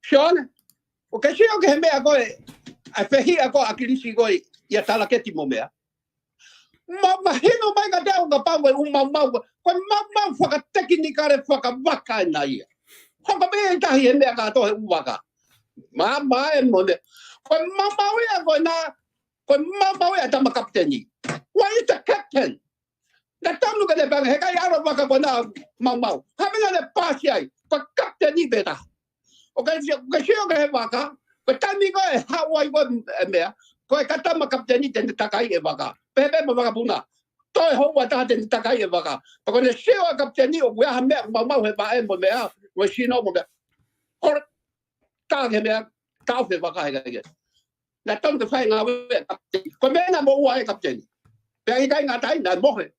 Sione, ʻoku ke sio ki he meʻa ko ē, ʻa e fehiʻa ko ē ʻa ʻAkilisi ko ē, ʻia Talaketi mo meʻa. Ma, mahino mai ka te au ka pau e ʻū maumau, ko e maumau fakatekinikale fakavaka ʻena ia. Hoko pē e tahi he meʻa kātoa he ʻū vaka. Ma, ma e mo ne. Ko e maumau ia ko ena, ko e maumau ia tama kapiteni. What is the captain? Naʻe tonu ke ne pehē ange, heʻikai ʻalu vaka ko ena maumau. Hā e meʻa naʻe paasi ai, ko e kapiteni pē taha. ʻOku ke sio, ʻoku ke sio ki he vaka, ko e taimi ko ē ʻe haʻu ai ko ē e meʻa, ko e ka tama kapiteni te ne takai e vaka. Pehē pē mo e vakapuna. Toe houa ʻe taha te ne takai e vaka. Pea ko ʻene sio e kapiteni ʻoku ʻi ai ha meʻa maumau he vaʻe mo e meʻa, mo e sino mo e meʻa. Holo, tā ki he meʻa, taʻofi e vaka heʻikai ke. Naʻe tonu ke fai e ngāue ʻa e kapiteni. Ko e meʻa naʻe moʻua ai e kapiteni. Pea ʻikai ngata ai, naʻe mohe.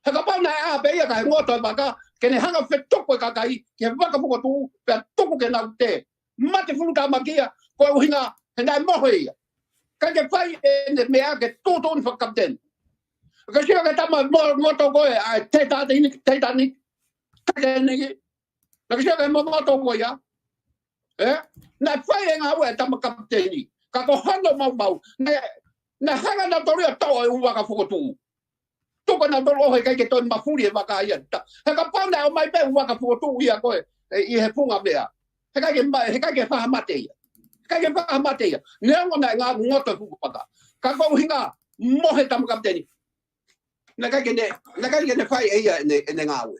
He kapau naʻe ʻā pē ia kae ngoto e vaka, ke ne hanga ʻo fetuku e kakai ki he vaka fokotuʻu, pea tuku ke nau tē. Mate fulu tāmaki ia, ko e ʻuhinga, he naʻe mohe ia. ʻIkai ke fai ʻene meʻa ke tuʻutuʻuni fakakapiteni. Ke sio ki he tama mo-, ngoto ko ē, ʻa e Titanic, Titanic, Titanic. Naʻa ke sio ki he momoto ko ia. Ē? Naʻe fai e ngāue ʻa e tama kapiteni. Ka ko hono maumau. Naʻe, naʻe hanga nautolu ia ʻo toʻo e ʻū vaka fokotuʻu. Tuku nautolu ʻo heʻikai ke toe mafuli e vaka ia. Ta, he kapau naʻe ʻomai pē ʻū vaka fokotuʻu ia ko ē, ē, ʻi he funga meʻa. Heʻikai ke ma-, heʻikai ke faʻa mate ia. Heʻikai ke faʻa mate ia. Neongo naʻe ngā ngoto e fuʻu vaka. Ka ko e ʻuhinga, mohe tama kapiteni. Naʻe ʻikai ke ne, naʻe ʻikai ke ne fai ʻe ia ʻene, ʻene ngāue.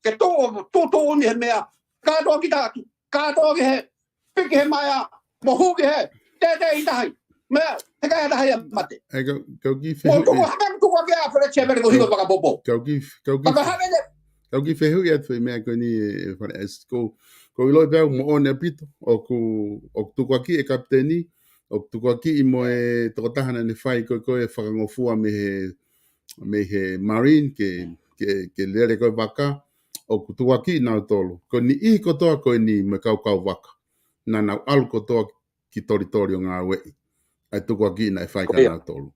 Ke tuʻu, tuʻutuʻuni he meʻa, kātoa ki taʻaki, kātoa ki hē, piki he maea, mo hū ki hē, tētē ʻi tahi. Meʻa, heʻikai ha taha ia mate. ʻE, kau, kau kiʻi fehuʻi. Mo tuku hake, tuku hake ʻa Fale Sevele ko e hingoa fakapopo. Kau kiʻi, kau kiʻi, kau kiʻi fehuʻi atu e meʻa ko eni ē, ē Fale ʻEsi ko, ko e ʻilo pē au moʻoni ʻaupito, ʻoku, ʻoku tukuakiʻi e kapiteni, ʻoku tukuakiʻi mo e tokotaha naʻa ne fai ko ē, ko ē fakangofua mei he mei he Marine ke, ke, ke lele ko ē vaka, ʻoku tukuakiʻi nautolu. Ko e niʻihi kotoa ko eni mo e kaukau vaka. Naʻa nau ʻalu kotoa ki Tolitoli ʻo ngāueʻi. ʻA e tukuakiʻi naʻe fai kia nautolu.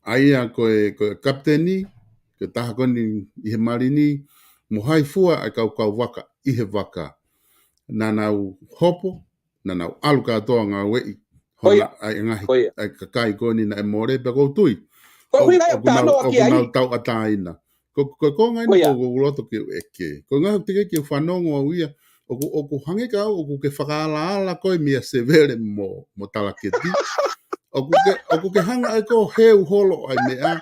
ʻA ia ko e, ko e kapiteni, ko e taha ko eni ʻi he Marine, mo hai fua ʻa e kaukau vaka ʻi he vaka. Naʻa nau hopo, naʻa nau ʻalu kātoa ʻo ngāueʻi. Ko ia. Hona, ʻa e ngaahi, ko ia. ʻA e kakai ko eni naʻe mole pea kou tui. Ko e ʻuhinga ia ʻoku nau, ʻoku nau tauʻatāina. Ko, ko e konga eni ko ia. Ko, ko e loto ke u ʻeke. Ko e ngaahi teʻeki ke u fanongo au ia. ʻOku, ʻoku hangē ka au, ʻoku ke fakaalaala ko ē meia Sevele mo, mo Talaketi. ʻOku ke, ʻoku ke hanga ʻe koe ʻo heu holo ʻa e meʻa.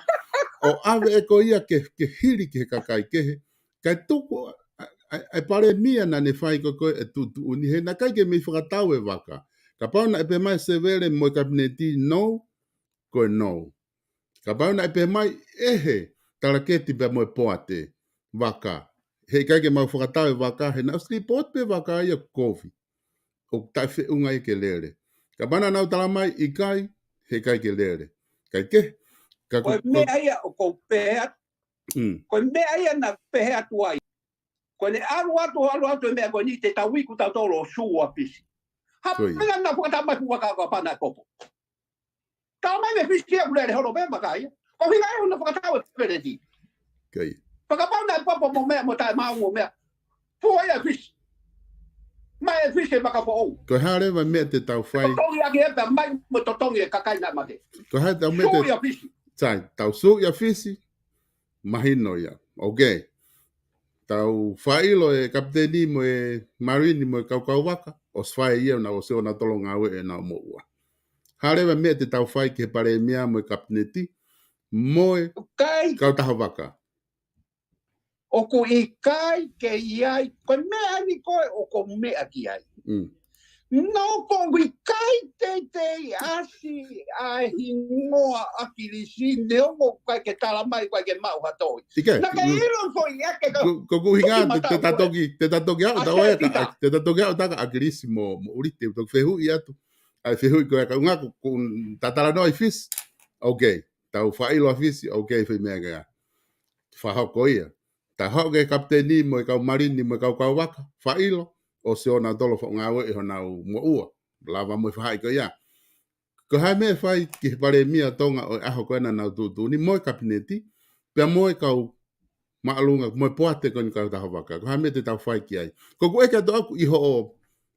ʻO ʻave ʻe koe ia ke, ke hili ki he kakai kehe. Kae tuku ʻa, ʻa, ʻa e palēmia naʻa ne fai ko ē ko ē e tuʻutuʻuni he naʻe ʻikai ke mei fakatau e vaka. Kapau naʻe pehē mai Sevele mo e kapineti no, ko e no. Kapau naʻe pehē mai ʻe he Talaketi pea mo e Poate vaka. Heʻikai ke mau fakatau e vaka, he naʻe ʻosi lipooti pē vaka ia ʻoku kovi. ʻOku taʻefeʻunga ia ke lele. Kapau naʻa nau tala mai ʻikai, heʻikai ke lele. Kae kehe, ka ko, ko e meʻa ia ʻoku ou pehē atu. Mm. Ko e meʻa ia naʻa pehē atu ai. Ko ʻene ʻalu atu, ʻalu atu e meʻa ko eni te tau iku tautolu ʻo sū ʻa Fisi. Ko ia. Hā e meʻa naʻa fakatau mai fuʻu vaka ko ē pea naʻe popo. Tau mai mei Fisi ʻoku lele holo pē vaka ia. Ko e ʻuhinga ia naʻa nau fakatau e peleti. Ko ia. Pea kapau naʻe popo mo meʻa mo taʻemaau mo meʻa. Fua ia ʻe Fisi. Mai ʻe Fisi e vaka foʻou. Ko e hā leva e meʻa te tau fai? Totongi ʻaki e pea mai mo totongi e kakai naʻe mate. Ko e hā e meʻa te, sū ia Fisi. Sai, tau sū ia Fisi. Mahino ia. Ok. Tau fakaʻilo e kapiteni mo e Marine mo e kaukau vaka. ʻosi fai ia, ʻo nau ʻosi ʻo nau tolo ngāue ʻenau moʻua. Hā leva e meʻa te tau fai ki he palēmia mo e kapineti, mo e ʻIkai, kau taha vaka. ʻOku ʻikai ke ʻi ai, ko e meʻa ni ko ē ʻoku ou meʻa ki ai. Mm. No, ʻoku ʻikai teitei ʻasi ʻa e hingoa ʻAkilisi, neongo ʻoku ʻikai ke tala mai, ʻikai ke maʻu ha tohi. ʻIkai, naʻa ke mm, ʻilo foʻi ʻa ke ka ko, ko ʻeku ʻuhinga, toki te, te ta matau ko ē. Toki, te ta toki aʻu, ʻA ta ʻoe ka, sēsita. Te ta toki aʻu ta ka ʻAkilisi mo, mo ʻUliti, toki fehuʻi atu. ʻAi fehuʻi ko ē ka ʻuhinga ko, ko ta talanoa ʻi Fisi. Ok, tau fakaʻilo ʻa Fisi, ok, fai meʻa ka. Fakahoko ia. Ta hoko ki he kapiteni mo e kau malini mo e kau kau vaka, fakaʻilo, ʻosi ʻo nau tolo faʻu ngāue ʻi honau moʻua. Lava mo e faʻahi ko ia. Ko e hā e meʻa ʻe fai ki he palēmia ʻo Tonga ʻo e ʻaho ko ē naʻa nau tuʻutuʻuni mo e kapineti, pea mo e kau māʻolunga, mo e poate ko eni kau taha vaka. Ko e hā e meʻa te tau fai ki ai. Ko ʻeku ʻeke atu ʻaʻaku ʻi hoʻo,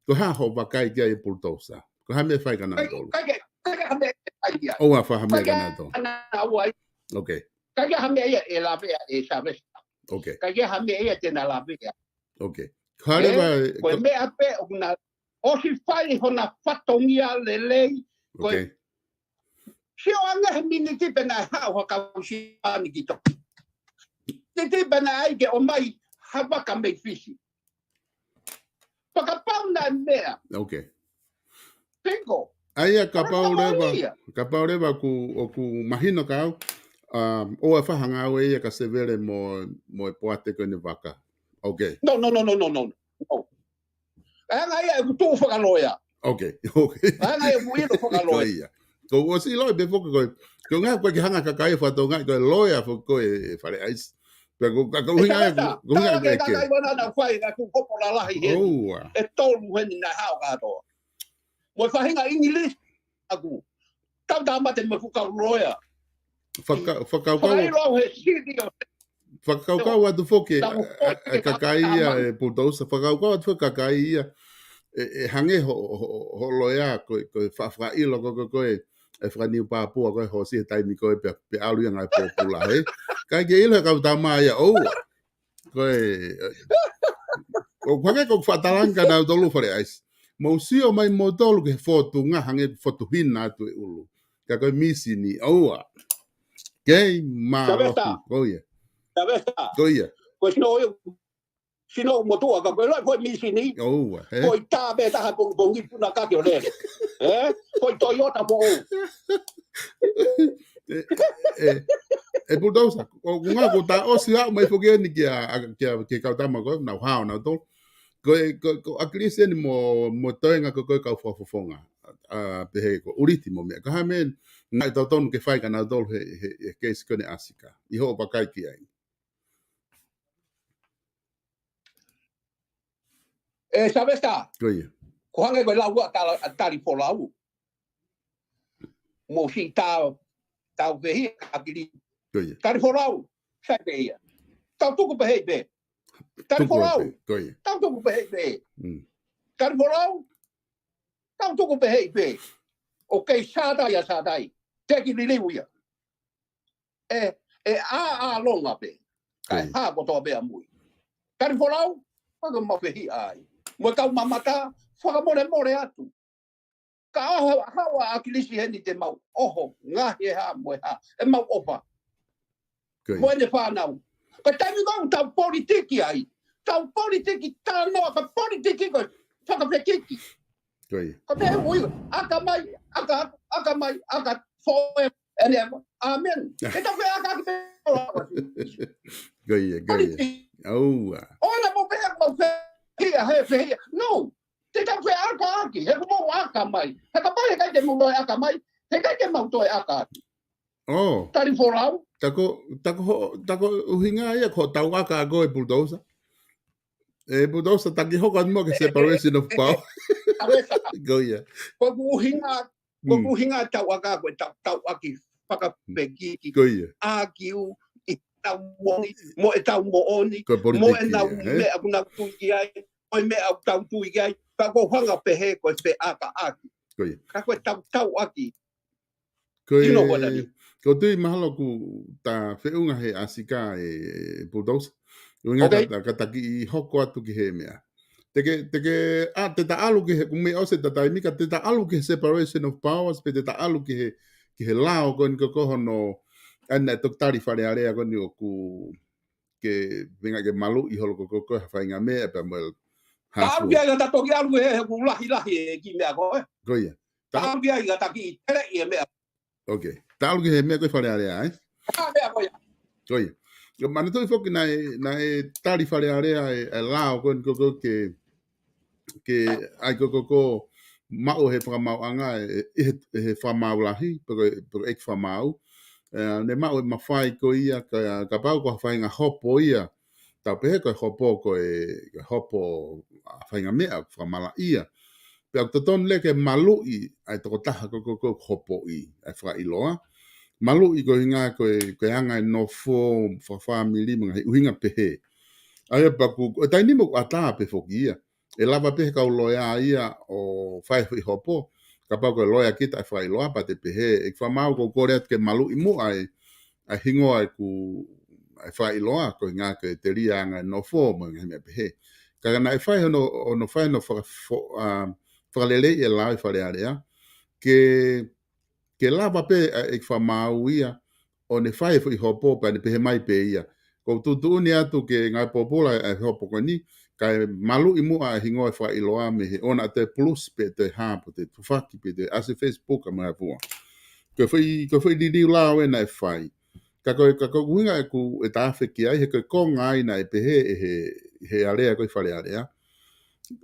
ko e hā hoʻo vakai ki ai e Pulutousa. Ko e hā e meʻa ʻe fai kia nautolu. ʻIkai ke, ʻikai ke ha meʻa ʻe fai ki ai. ʻOua ʻe fai ha meʻa kia nautolu. ʻIkai ke ha meʻa ia ʻe lavea ʻe Savesa. Ok. ʻIkai ke ha meʻa ia te na lavea. Ok. Hā leva, ē, ko e ka- meʻa pē ʻoku na ʻosi fai hona fatongia lelei, ko e Ok. sio ange he miniti pē naʻe haʻu ha kau Siapani ki Tonga. Titi pē naʻe ʻai ke ʻomai ha vaka mei Fisi. Fakapau naʻe meʻa. Ok. Pingo. ʻA ia kapau leva, kapau leva ʻoku, ʻoku mahino kia au, um, ʻoua ʻe fai ha ngāue ia ka sevele mo, mo e poate ko eni vaka. Ok. No, no, no, no, no, no. No. ʻA ia ʻoku tuʻu fakaloea. Ok, ok. ʻA ia ʻoku ʻilo fakaloea. Ko ia. Ko ʻosi ʻilo pē foki ko e, ko e ʻuhinga ko e ke hanga kakai fatongia ko e loea foki ko e Fale ʻAisi. Pea ko ka, ka ʻuhinga ʻe, ko e ʻuhinga ʻe ke. Kakai wana na fai na ku kopo lalahi heni. ʻOua. ʻE tolu heni naʻe haʻu kātoa. Mo e faʻahinga ʻIngilisi ʻaku. Tau tā mate mo e fuʻu kau loea. Faka-, fakakaukau. Fakaʻilo au he sili ʻo Fakakaukau atu foki, ʻa, ʻa, kakai ia e Pulutousa, fakakaukau atu foki kakai ia, ʻe, ʻe hangē ho, ho, ho, ho loea, ko, ko e fa-, fakaʻilo, ko, ko, ko e, ʻe fakanīpapua, ko e hosi he taimi ko ē pea, pea ʻalu ia ngaahi pōpula, he? ʻIkai ke ʻilo he kau tama ia, ʻoua. Ko e, ʻe, ʻoku hangē ko e faʻa talaange kia nautolu Fale ʻAisi. Mou sio mai moutolu ki he fotu ngā hangē fotu hina atu e ʻulu. Ka ko e mīsini, ʻoua. Kei mālohi. Savesa. Ko ia. Savesa. Ko ia. Ko e sino ʻo, sino motuʻa ka ko e loa ko e mīsini. ʻOua, he? Ko e tā pē taha pongipongi puna ka ke o lele. He? Ko e Toyota foʻou. ʻE, ʻe, ʻe Pulutousa, ʻoku ʻuhinga ko tā ʻosi haʻu mai foki eni kia, a, kia, kia kau tama ko ē, nau hao nautolu. Ko e, ko, ko ʻAkilisi eni mo, mo e toenga ko ē ko e kau fakafofonga. ʻA, pehē ko ʻUliti mo meʻa. Ka hā e meʻa naʻe totonu ke fai kia nautolu he, he, he keisi ko eni ʻAsika. ʻI hoʻo vakai ki ai. ʻE Savesa. Ko ia. Ko hangē ko e lau ʻa tala-, ʻa Talifolau. Mo si tā, tau pehē ʻAkili. Ko ia. Talifolau. Sai pē ia. Tau tuku pehē pē. Talifolau. Tuku pē, ko ia. Tau tuku pehē pē. Mm. Talifolau. Tau tuku pehē pē. ʻOku kei sātai ʻa sātai. Teki liliu ia. ʻE, ʻe ʻā, ʻālonga pē. Kae Mm. hā kotoa pē ʻamui. Talifolau, fakamafehi ai. Mo e kau mamata, fakamolemole atu. Ka ʻoho, haʻu ʻa ʻAkilisi heni te mau ʻoho, ngaahi e hā, mo e hā. ʻE mau ʻofa. Ko ia. Mo ʻene fānau. Ko e taimi ko ē ʻoku tau politiki ai. Tau politiki talanoa, ka politiki ko e fakafekiki. Ko ia. Ko e pehē ui, ʻaka mai, ʻaka, ʻaka mai, ʻaka forever and ever. Amen. Ke tau fēʻakaʻaki pē. Ko ia, ko ia. Politiki. ʻOua. ʻOua naʻa mou pehē, mou pehē, he, he, he. No. Te tau fēʻakaʻaki, he kuo mou ʻaka mai. He kapau he ʻikai te mou toe ʻaka mai, he ʻikai te mou toe ʻakaʻaki. ʻŌ. Talifolau. Ta ko, ta ko ho, ta ko e ʻuhinga ia ko e tau ʻaka ko ē Pulutousa. ʻE Pulutousa, ta kiʻi hoko atu muʻa ki he separation of power. Ko ia. Ko ʻeku ʻuhinga, ko ʻeku ʻuhinga tau ʻaka ko e tau, tau ʻaki fakafekiki. Ko ia. ʻAkiu, ʻi tau moʻoni, mo e tau moʻoni, mo e nau meʻa ʻoku nau tui ki ai, mo e meʻa ʻoku tau tui ki ai, ka ko hanga pehē ko e fēʻakaʻaki. Ko ia. Ka ko e tau, tau ʻaki. Ko e, ko e tui mahalo ʻoku ta feʻunga he ʻAsika ʻe, ʻe Pulutousa. ʻUhinga ka ta, ka ta kiʻi hoko atu ki he meʻa. Te ke, te ke, ʻa, te ta ʻalu ki he, ʻoku meimei ʻosi ʻeta taimi ka te ta ʻalu ki he separation of powers, pe te ta ʻalu ki he, ki he lao ko eni ko ko hono, ʻa ena e toketā Fale Alea ko eni ʻoku ke, feinga ke maluʻi holo ko ko ko ha faʻahinga meʻa pea mo e hā fua. Ka ʻalu ki ai ka ta toki ʻalu he, he ʻoku lahilahi e kiʻi meʻa ko ē. Ko ia. Ta ʻalu ki ai ka ta kiʻi teleʻi e meʻa. Ok. Ta ʻalu ki he meʻa ko ē Fale Alea, ē? ʻA, meʻa ko ia. Ko ia. Ka manatuʻi foki naʻe, naʻe tali Fale Alea e, e lao ko eni ko ko ke, ke ʻai ko ko ko maʻu he fakamaauʻanga, e, e, he, he fakamaau lahi, pe ko e, pe ko e ʻeiki fakamaau. E, ne maʻu e mafai ko ia, ka, kapau ko ha faʻahinga hopo ia, tau pehē ko e hopo ko e, ko e hopo ʻa e faʻahinga meʻa, fakamalaʻia. Pea ʻoku totonu leva ke maluʻi ʻa e tokotaha ko ko ko hopoʻi ʻa e fakaʻiloa. Maluʻi ko e ʻuhinga ko e, ko e anga e nofo, fakafāmili mo e ngaahi ʻuhinga pehē. ʻA ia pea ʻoku, ʻo taimi ni mo ʻatā pē foki ia. ʻE lava pē he kau loea ia ʻo fai e foʻi hopo. Kapau ko e loea kita ʻa e fakaʻiloa pea te pehē, ʻeiki fakamaau ʻoku ou kole atu ke maluʻi muʻa e, ʻa e hingoa ʻeku, ʻa e fakaʻiloa, ko e ʻuhinga ke telia anga e nofo, mo e ngaahi meʻa pehē. Ka naʻe fai hono, hono fai hono faka-, fo-, ʻa, fakaleleiʻi e lao ʻi Fale Alea, ke, ke lava pē ʻa e ʻeiki fakamaau ia, ʻo ne fai e foʻi hopo pea ne pehē mai pē ia. ʻOku ou tuʻutuʻuni atu ke ngāue pōpula e hopo ko eni, kae maluʻi muʻa e hingoa e fakaʻiloa mei he ʻoua naʻa toe pulusi pe toe hā pe toe tufaki pe toe ʻasi Facebook mo e hā fua. Ko e foʻi, ko e foʻi liliu lao ē naʻe fai. Ka ko e, ka ko e ʻuhinga ʻeku, ʻeta afe ki ai, he ko e konga ia naʻe pehē ʻe he, he alea ko ē Fale Alea.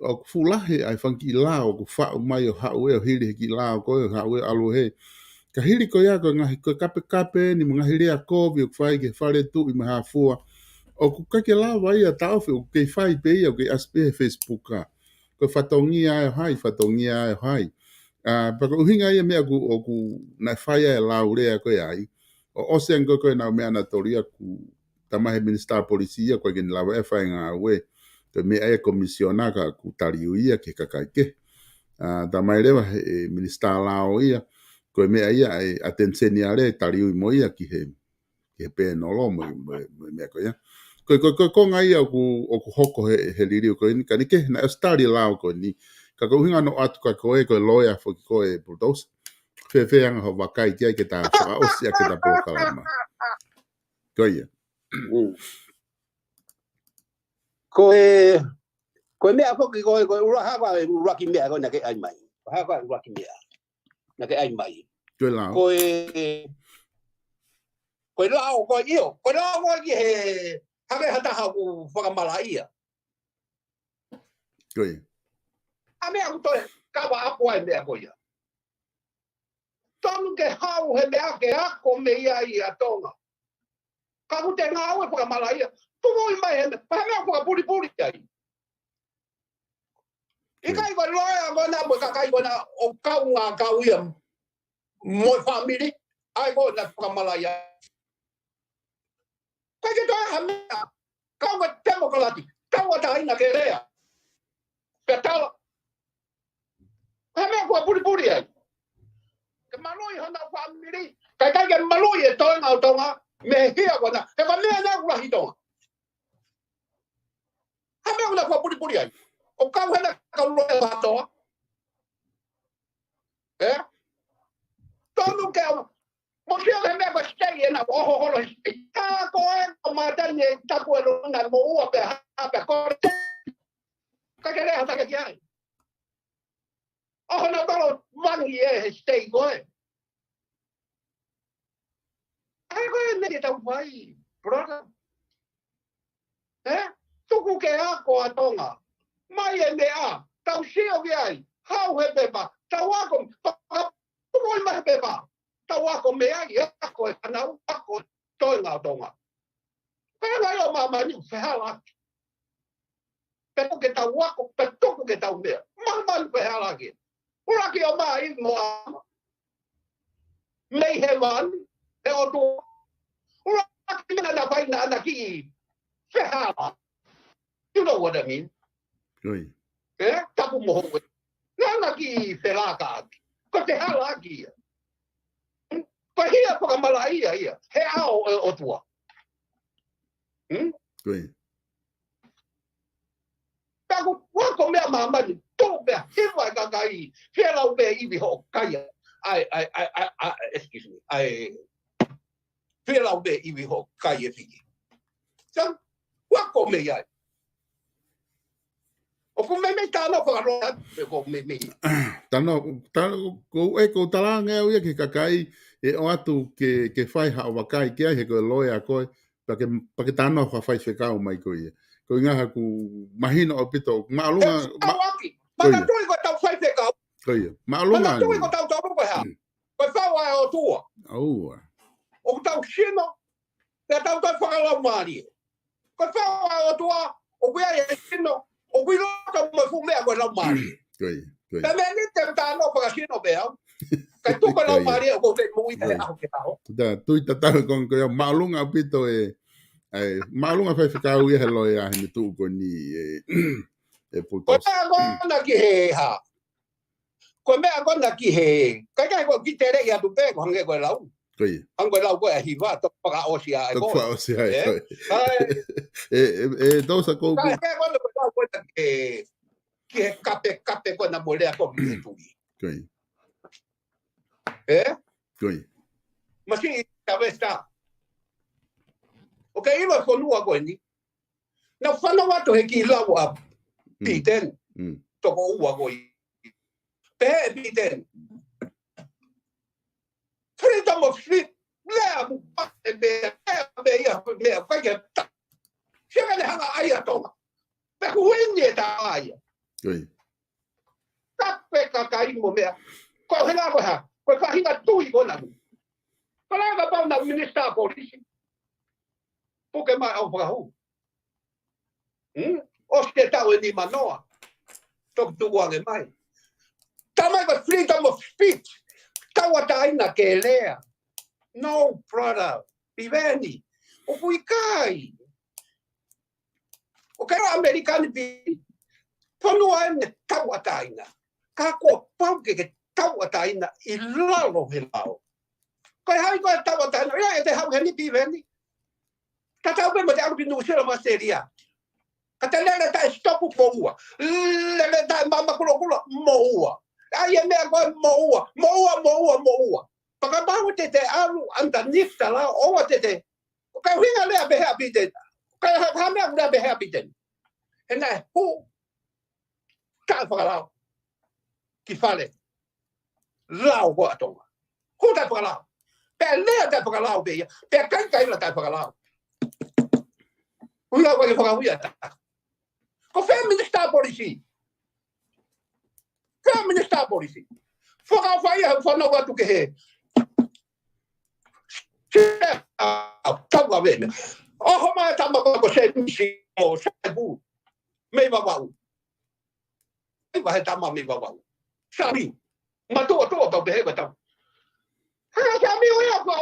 ʻOku fuʻu lahi ʻa e fanga kiʻi lao ʻoku faʻu mai ʻo haʻu ē ʻo hili he kiʻi lao ko ē ʻo haʻu ē ʻo ʻalu he. Ka hili ko ia ko e ngaahi ko e kapekape ni mo e ngaahi lea kovi ʻoku fai ki he fale tuʻi mo e hā fua. ʻOku ʻikai ke lava ia taʻofi ʻoku kei fai pē ia ʻoku kei ʻasi pē he Facebook ā. Ko e fatongia ē ʻo hai, fatongia ē ʻo hai. ʻA, pea ko e ʻuhinga ia meʻa ʻoku, ʻoku naʻe fai ai e lao lea ko ē ai. ʻO ʻosi ange ko ē ko ē ʻenau meʻa naʻa tolu ia ʻoku talamai he minisitā polisi ia ʻoku ʻikai ke ne lava ʻe fai ngāue. Ko e meʻa ia komisiona ka ʻoku taliui ia ki he kakai kehe. ʻA, talamai leva he, he minisitā lao ia, ko e meʻa ia ʻa e attention ia lea taliui mo ia ki he, ki he pēnolo mo, mo, mo e meʻa ko ia. Ko, ko, ko, ko e konga ia ʻoku, ʻoku hoko he, he liliu ko eni, ka naʻe ʻikai ke, naʻe ʻosi tali e lao ko eni. Ka ko e ʻuhinga naʻe ʻoatu kia koe, ko e loea foki koe Bulldozer. Fēfē anga hoʻo vakai ki ai ke ta fakaʻosi ʻaki ʻeta polokalama. Ko ia. Mm. Ko e, ko e meʻa foki ko e, ko e ʻuluaki, ko e ʻuluaki meʻa ko ē naʻa ke ʻai mai. Ko e ʻuluaki meʻa naʻa ke ʻai mai. Ko e lao. Ko e, ko e lao ko ē ʻio. Ko e lao ko ē ki he, hake ha taha ʻoku fakamalaʻia. Ko ia. ʻA e meʻa ʻoku toe kava ʻaku ai e meʻa ko ia. Tonu ke haʻu he meʻa ke ako mei ai ʻa Tonga. Ka ʻoku te ngāue fakamalaʻia. Tuku mai he meʻa, pea he meʻa fakapulipuli ai. ʻIkai ko e loea ko ena mo e kakai ko ena ʻoku kaungā kau ia mo e fāmili. ʻAi ko ena fakamalaʻia. ʻIkai ke toe ha meʻa. Kau ka temokalati. Kau a taina ke lea. Pea tala. Ko e meʻa fakapulipuli ai. Ke maluʻi honau fāmili. Kae ʻikai ke maluʻi e toenga ʻo Tonga. Mei he hia ko ena. He ko e meʻa naʻe ʻuluaki Tonga. Ko e meʻa naʻe fakapulipuli ai. ʻO kau hena kau loea kātoa. Ē? Tonu ke au. Mo sio he meʻa ko e sitei ena ʻoho holo he sitei. Ka ko e ko mātani e taku e lona mo ua pē hā pē ko e. Ka ke lea hata ke ai. ʻOho na tolo vangi e he sitei ko ē. ʻAi ko e meʻa ke tau fai, brother. Ē? Tuku ke ako ʻa Tonga. Mai e meʻa, tau sio ki ai, haʻu he pepa, tau ako, paka-, tuku mai he pepa. Tau ako mei ai, ako e fānau, ako e toenga ʻo Tonga. Pea ngai ʻo māmani, fehālaaki. Pea tuku ke tau ako, pea tuku ke tau meʻa. Māmani fehālaaki. ʻUluaki ʻo mai mo ama. Mei he manu, he ʻOtua. ʻUluaki meʻa naʻa fai naʻa na kiʻi fehālaaki. You know what I mean? Oi. Ē, tapu mo hoʻo. Naʻa na kiʻi felākaʻaki. Ko e fehālaaki ia. Hmm? Ko e hia fakamalaʻia ia. He ʻao ʻo e ʻOtua. Hmm? Oi. Pea ʻoku Ua ko meʻa māmani, tō pea hiva e kakai, fia lau pē ivi hoʻo kai ʻa e, ʻa e, ʻa e, ʻa e, ʻa e, excuse me, ʻa e, fia lau pē ivi hoʻo kai e fiki. Sa, ua ko meʻa ai. ʻOku meimei tānaki fakaloa, pe ko meimei. Tānaki, tānaki, ko e, ko e talaange au ia ki he kakai, ʻe ʻoatu ke, ke fai haʻo vakai ki ai he ko e loea koe, pea ke, pea ke tānaki ha faifekau mai ko ia. Ko e ʻuhinga ʻoku mahino ʻaupito, māʻolunga, ma-, Tauaki, ko ia. Manatuʻi ko e tau faifekau. Ko ia, māʻolunga. Manatuʻi ko e tau tau ko e hā. Mm. Ko e fau ʻa e ʻOtua. ʻOua. ʻOku tau sino, pea tau tau fakalaumālie. Ko e fau ʻa e ʻOtua, ʻoku ʻi ai e sino, ʻoku ʻi loto mo e fuʻu meʻa ko e laumālie. Ko ia, ko ia. Pea meʻa ni te u tānaki fakasino pē au. Kai tuku e laumālie ʻoku te moʻui pē he ʻaho ki he ʻaho. Ko ia. Tui tatau ko, ko ia, māʻolunga ʻaupito e, ʻa e, māʻolunga faifekau ia he loea he meʻa tuʻu ko eni e, e Pultos. Ko e meʻa ko ena ki he hā. Ko e meʻa ko ena ki he, kai kai ko ki te lei atu pē, ko hangē ko e lau. Ko ia. Hangē ko e lau ko e hiva, toki fakaʻosi ai. Toki fakaʻosi ai, ko ia. ʻE, ʻe, ʻe, tau sa ko. Kai kai ko ena ko e lau ko ena ki he, ki he kape, kape ko ena mo lea ko ki he tui. Ko ia. ʻE? Ko ia. Masiʻi Tavesta. ʻOku ke ʻilo e fonua ko eni. Naʻa ku fanongo atu he kiʻi lau ʻa Piten. Toko ua ko ia. Pehē ʻe Piten. Freedom of speech. Lea mo pehē pē, lea pē ia, meʻa, kai ke ta. Sia ka ne hanga ai ʻa Tonga. Pea ku eni e tā ia. Ko ia. Kape kakai mo meʻa. Ko e hinga ko e hā. Ko e faʻahinga tui ko ena. Ko e lava pau na minisitā polisi. Puke mai au fakahū. Hmm? ʻOsi e taʻu ʻe nima noa. Toki tuʻu ange mai. Tamai ko e freedom of speech. Tauʻatāina ke lea. No, brother. Piveni. ʻOku ʻikai. ʻOku ʻikai ʻAmelika ni pi. Fonua eni tauʻatāina. Ka kuo pau ke ke tauʻatāina ʻi lalo he lao. Ko e hā ko e tauʻatāina. Ia ʻe te haʻu heni Piveni. Tatau pē mo te ʻalu ki Nuʻusila mo ʻAositelēlia. Ka te lele taʻe sitopu moʻua. Lele taʻe maama kulokula moʻua. ʻAi e meʻa ko e moʻua. Moʻua, moʻua, moʻua. Fakapapau te te ʻalu underneath the law, ʻoua te te. ʻO ka ʻuhinga lea pehē ʻa Piten. Ka ha, ha meʻa lea pehē ʻa Piten. He naʻe hū taʻe fakalao ki fale. Lao ko ʻa Tonga. Hū taʻe fakalao. Pea lea taʻe fakalao pē ia. Pea kai kai la taʻe fakalao. Ula wale fakahuia ta. Ko fē minisitā polisi. Fē minisitā polisi. Fakaʻofa ia he fanau atu ke he. Se, a, a, tau a vene. ʻOho mai tama ko, ko Semisi mo Saipu. Mei Vavaʻu. Mei Vahetama mei Vavaʻu. Sami. Matuʻotuʻa tau pehē ko tau. Ha, Sami o ia ko,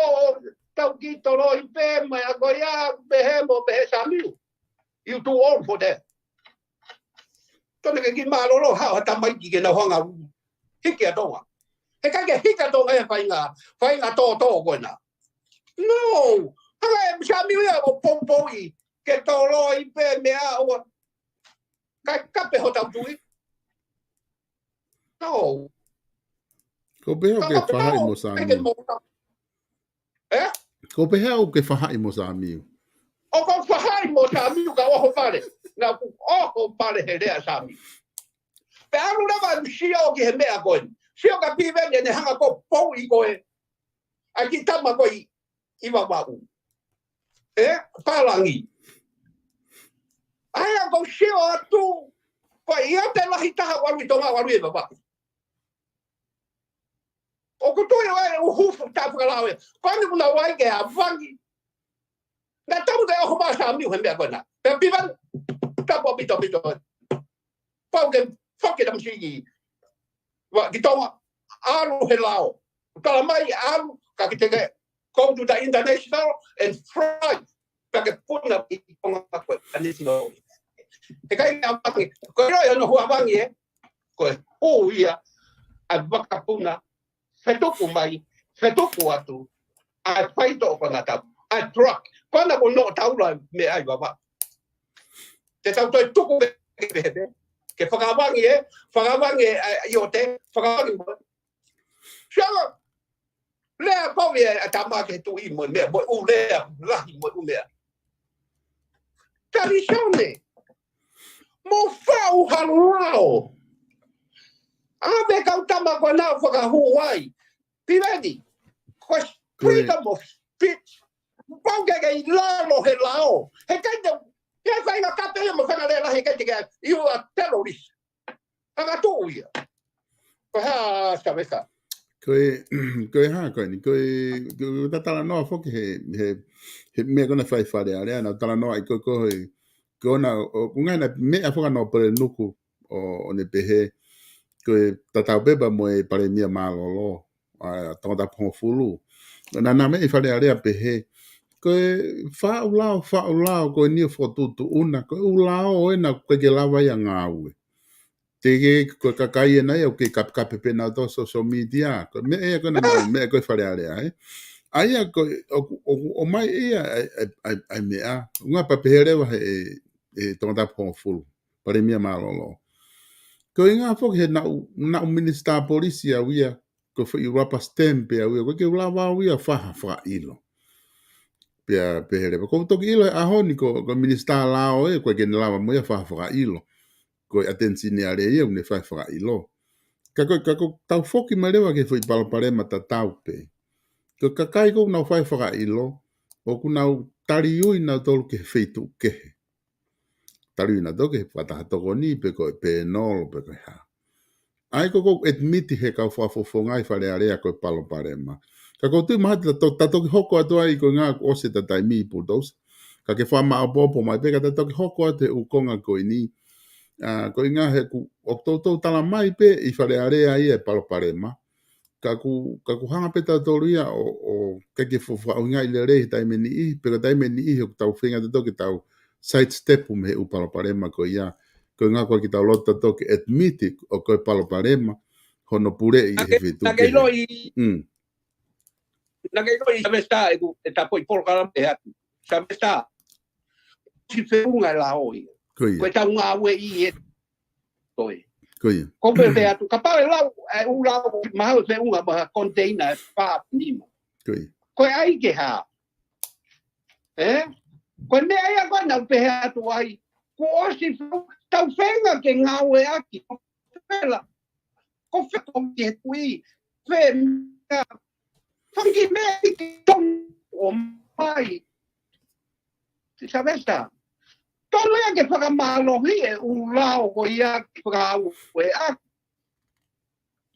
tau ki toloi pē, mai ako ia, pehē mo pehē Sami. You too old for that. Tone ke ki mālolo, ha, ha tamaiki ke nau hanga hiki ʻa Tonga. He kai ke hiki ʻa Tonga e faʻahinga, faʻahinga tōtō ko ena. No. Hanga e Sami ia ʻo poupouʻi ke toloi pē meʻa ʻoua. Kai kape hotau tui. No. Ko pehē ʻoku ke fahaʻi mo Sami. ʻE? Ko pehē ʻoku ke fahaʻi mo Sami. ʻOku ou fahaʻi mo Sami ka ʻoho pale. Naʻa ku ʻoho pale he lea Sami. Pea ʻalu leva ʻeku sio ki he meʻa ko ē. Sio ka Piveni ʻene hanga ko e pouʻi ko ē. ʻA e kiʻi tama ko ē ʻi Vavaʻu. ʻE, pālangi. ʻA ia ʻoku ou sio atu. Ko ia te lahi taha ʻalu ʻi Tonga ʻalu ʻi Vavaʻu. ʻOku tui ʻoe ʻuhufu taʻe fakalao ē. Ko eni kuna wai ke avangi. Naʻa tau te ʻoho mai Sami he meʻa ko ena. Pea Piveni. Tapu ʻaupito ʻaupito. Pau ke fake tam sigi. Wa ki Tonga. ʻAlu he lao. Tala mai ʻalu ka ki te ke. Go to the international and fry. Pea ke puna ʻi Tonga ko e national. He kai avangi. Ko e ʻilo ʻi hono hū avangi ē. Ko e hū ia ʻa e vakapuna fetuku mai, fetuku atu, ʻa e faitoʻo ko ena tau, ʻa e truck, ko ena ko noʻo taula meʻa ʻi Vavaʻu. Te tau toe tuku pē, pē, pē. Ke fakavangi e, fakavangi e, ʻa, ʻio te, fakavangi mo. Sio, lea kovi e, ʻa tama ke tuʻi mo e meʻa, mo e ʻū lea, lahi mo e ʻū meʻa. Tali Sione, mo faʻu ha lao. ʻA e kau tama ko ena ʻoku fakahū ai. Piveni, ko e freedom of speech. Pau ke ke ʻi lalo he lao. He kai te, he fai na kape ia mo fana lea lahi he kai te ke, you are terrorist. Hanga tuʻu ia. Ko e hā Savesa? Ko e, ko e hā, ko eni, ko e, ko e ta talanoa foki he, he, he meʻa ko ena fai Fale Alea, na talanoa ʻi ko, ko e, ko ena, ʻo, ko e ngaahi na meʻa faka Nōpele Nuku, ʻo, ʻo ne pehē, ko e tatau pē pea mo e Palēmia mālōlō, ʻa, Tongatapu hongofulu. Na, na meʻa ʻi Fale Alea pehē, ko e faʻu lao, faʻu lao, ko eni ʻoku fokotuʻutuʻu na, ko e ʻū lao ena ʻoku ʻikai ke lava ia ngāue. Te ke, ko e kakai ena ia ʻoku kei kapekape pē nautolu social media. Ko e meʻa ia ko ena mau, meʻa ko ē Fale Alea, ē. ʻA ia ko e, ʻoku, ʻoku ʻomai ia ʻa e, ʻa e, ʻa e, ʻa e meʻa. Ngā pea pehē leva he, e, e Tongatapu hongofulu. Palēmia mālōlō. Ko e ʻuhinga foki he naʻu, naʻu minisitā polisi au ia, ko e foʻi rubber stamp pē au ia, ʻoku ʻikai ke u lava au ia fai ha fakaʻilo. Pea pehē leva. Ko e toki ʻilo he ʻaho ni ko, ko e minisitā lao ē, ʻoku ʻikai ke ne lava mo ia fai ha fakaʻilo. Ko e ʻAteni Seniale ia ʻoku ne fai fakaʻilo. Ka ko, ka ko ʻetau foki mai leva ki he foʻi palopalema tatau pē. Ko e kakai ko ē ʻoku nau fai fakaʻilo, ʻoku nau taliui nautolu ki he feituʻu kehe. Taliui nautolu ki he fakataha tokoni pe ko e pēnolo pe ko e hā. ʻA ia ko ʻeku admit he kau fakafofonga ʻi Fale Alea ko e palopalema. Ka ʻoku ou tui mahalo te ta to-, ta toki hoko atu ai ko e ʻuhinga kuo ʻosi ʻeta taimi Bulldozer. Ka ke fakamāʻopoʻopo mai pē ka ta toki hoko atu he ʻū konga ko eni. ʻA, ko e ʻuhinga he ʻoku, ʻoku toutou tala mai pē ʻi Fale Alea ia e palopalema. Ka ʻoku, ka ʻoku hanga pē tautolu ia ʻo, ʻo ʻikai ke fo-, fakaʻuhingaʻi lelei he taimi ʻe niʻihi, pe ko e taimi ʻe niʻihi ʻoku tau feinga tautolu ke tau sidestep mei he ʻū palopalema ko ia. Ko e ʻuhinga ʻoku ʻikai ke tau loto tautolu ke admit ʻoku ko e palopalema hono puleʻi ʻe he feituʻu kehe. Naʻa ke ʻilo ʻi, mm, naʻa ke ʻilo ʻi Savesa ʻeku, ʻeta foʻi polokalama ʻe atu. Savesa, ʻosi feʻunga e lao ia. Ko ia. Ko ʻetau ngāueʻi e toe. Ko ia. Ko e pehē atu, kapau ʻe lau, e ʻū lao, mahalo feʻunga mo ha container ʻe fā nima. Ko ia. Ko e ʻai ke hā? Ē? Ko e meʻa ia ko ē naʻa ku pehē atu ai, kuo ʻosi feʻunga, tau feinga ke ngāueʻaki, ko e fē la, ko e fē ko e ki he kui, fē meʻa, fanga kiʻi meʻa ʻi ke tonu ʻomai. Savesa. Tonu ia ke fakamālohi e ʻū lao ko ia ke fakaaue ʻaki.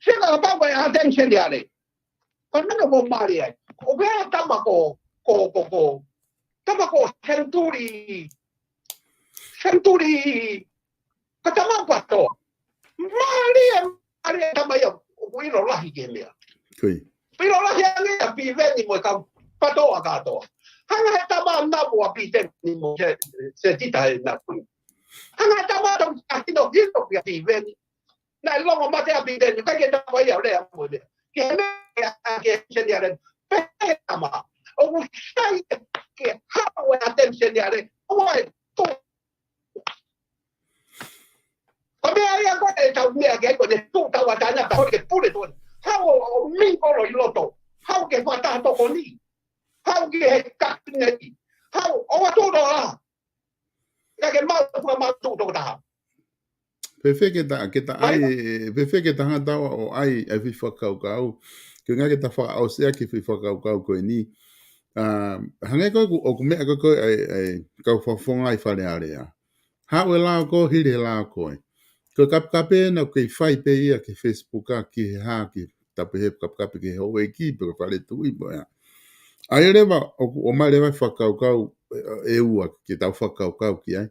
Sio kapau ko e ʻAteni Seniale. Ko e meʻa ko mali ai. ʻOku ʻi ai e tama ko, ko, ko, ko. Tama ko Senituli. Senituli. Ko e tama PATOA. Mālie, mālie tama ia, ʻoku ʻilo lahi ki he meʻa. Ko ia. ʻIlo lahi ange ʻa Piveni mo e kau PATOA kātoa. Hanga he tama napu ʻa Piveni mo Se, Setita he napu. Hanga he tama tau tahino hino kia Piveni. Naʻe longo mate ʻa Piveni, ʻikai ke tau ia lea mo e meʻa. Ki he meʻa, ki he Seniale. Pehē he tama. ʻOku sai ke haʻu e ʻAteni Seniale. ʻO e tu Ko e meʻa ia ko ē ʻetau meʻa ki ai ko ʻene tuʻu tauʻatāina pea holi ke pule tuʻoni. Haʻu ʻo, ʻo mingle ʻi loto. Haʻu ki he fakataha tokoni. Haʻu ki he kapineti. Haʻu ʻo ʻoatu ʻo la. Ka ke mau, ka mau tuʻu toko taha. Fēfē ke ta, ke ta ʻai, fēfē ke ta hanga ʻo ʻai, ʻai foʻi fakakaukau. Ko e ʻuhinga ke ta fakaʻosi ʻaki e foʻi fakakaukau ko eni. ʻA, hangē ko ē ʻoku, ʻoku meʻa ko ē ʻa e, ʻa e kau fakafofonga ʻi Fale Alea. Haʻu e lao ko ē, hili e lao ko ē. Ko e kapekape ena ʻoku kei fai pē ia ki he Facebook ʻa, ki he hā, ki he tapehe kapekape ki he houʻeiki, pe ko e fale tuʻi, pe ko e hā. ʻA ia leva, ʻoku ʻomai leva e fakakaukau, ʻe, ʻe ua, ke tau fakakaukau ki ai.